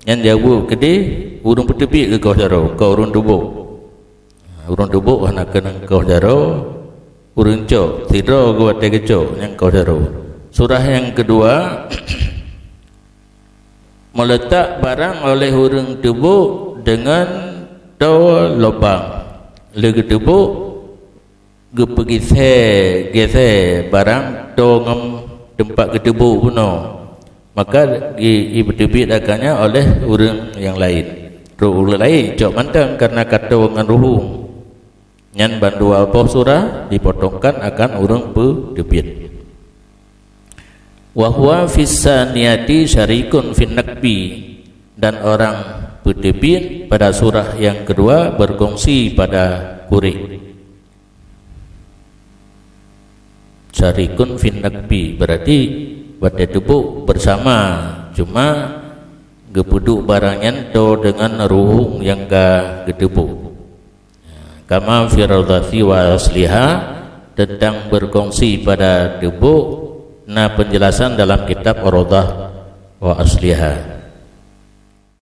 nyan jaweueb keudeh ureuëng peuteubiet geukoh jaroe, kon ureuëng teubuek. Ureuëng teubuek hana keunong koh jaroe, ureuëng cok sidroe geuwatée geucok nyang koh jaroe. Surah nyang keudua, meuletak barang oleh ureuëng teubuek deungon toe lubang. Lheueh geuteubuek, geupeugise-gise barang toe ngon teumpat geuteubuek bunoe. Maka i, ipeuteubiet akan nyan oleh ureuëng nyang laén. Roh ureuëng laén cok mantong karena ka toe ngon ruhueng. Nyan bandua boh surah dipotongkan akan ureuëng peuteubiet. Wa huwa fis saniyati syarikun fin nakbi, dan orang peuteubiet pada surah yang kedua berkongsi pada kurik. Syarikun fin nakbi, berarti watée teubuek bersama, cuma geupeuduek barang nyan toe deungon ruhueng nyang ka geuteubuek. Kama fi raudhati wa asliha, tentang berkongsi pada teubuek na penjelasan dalam kitab Raudhah wa Asliha.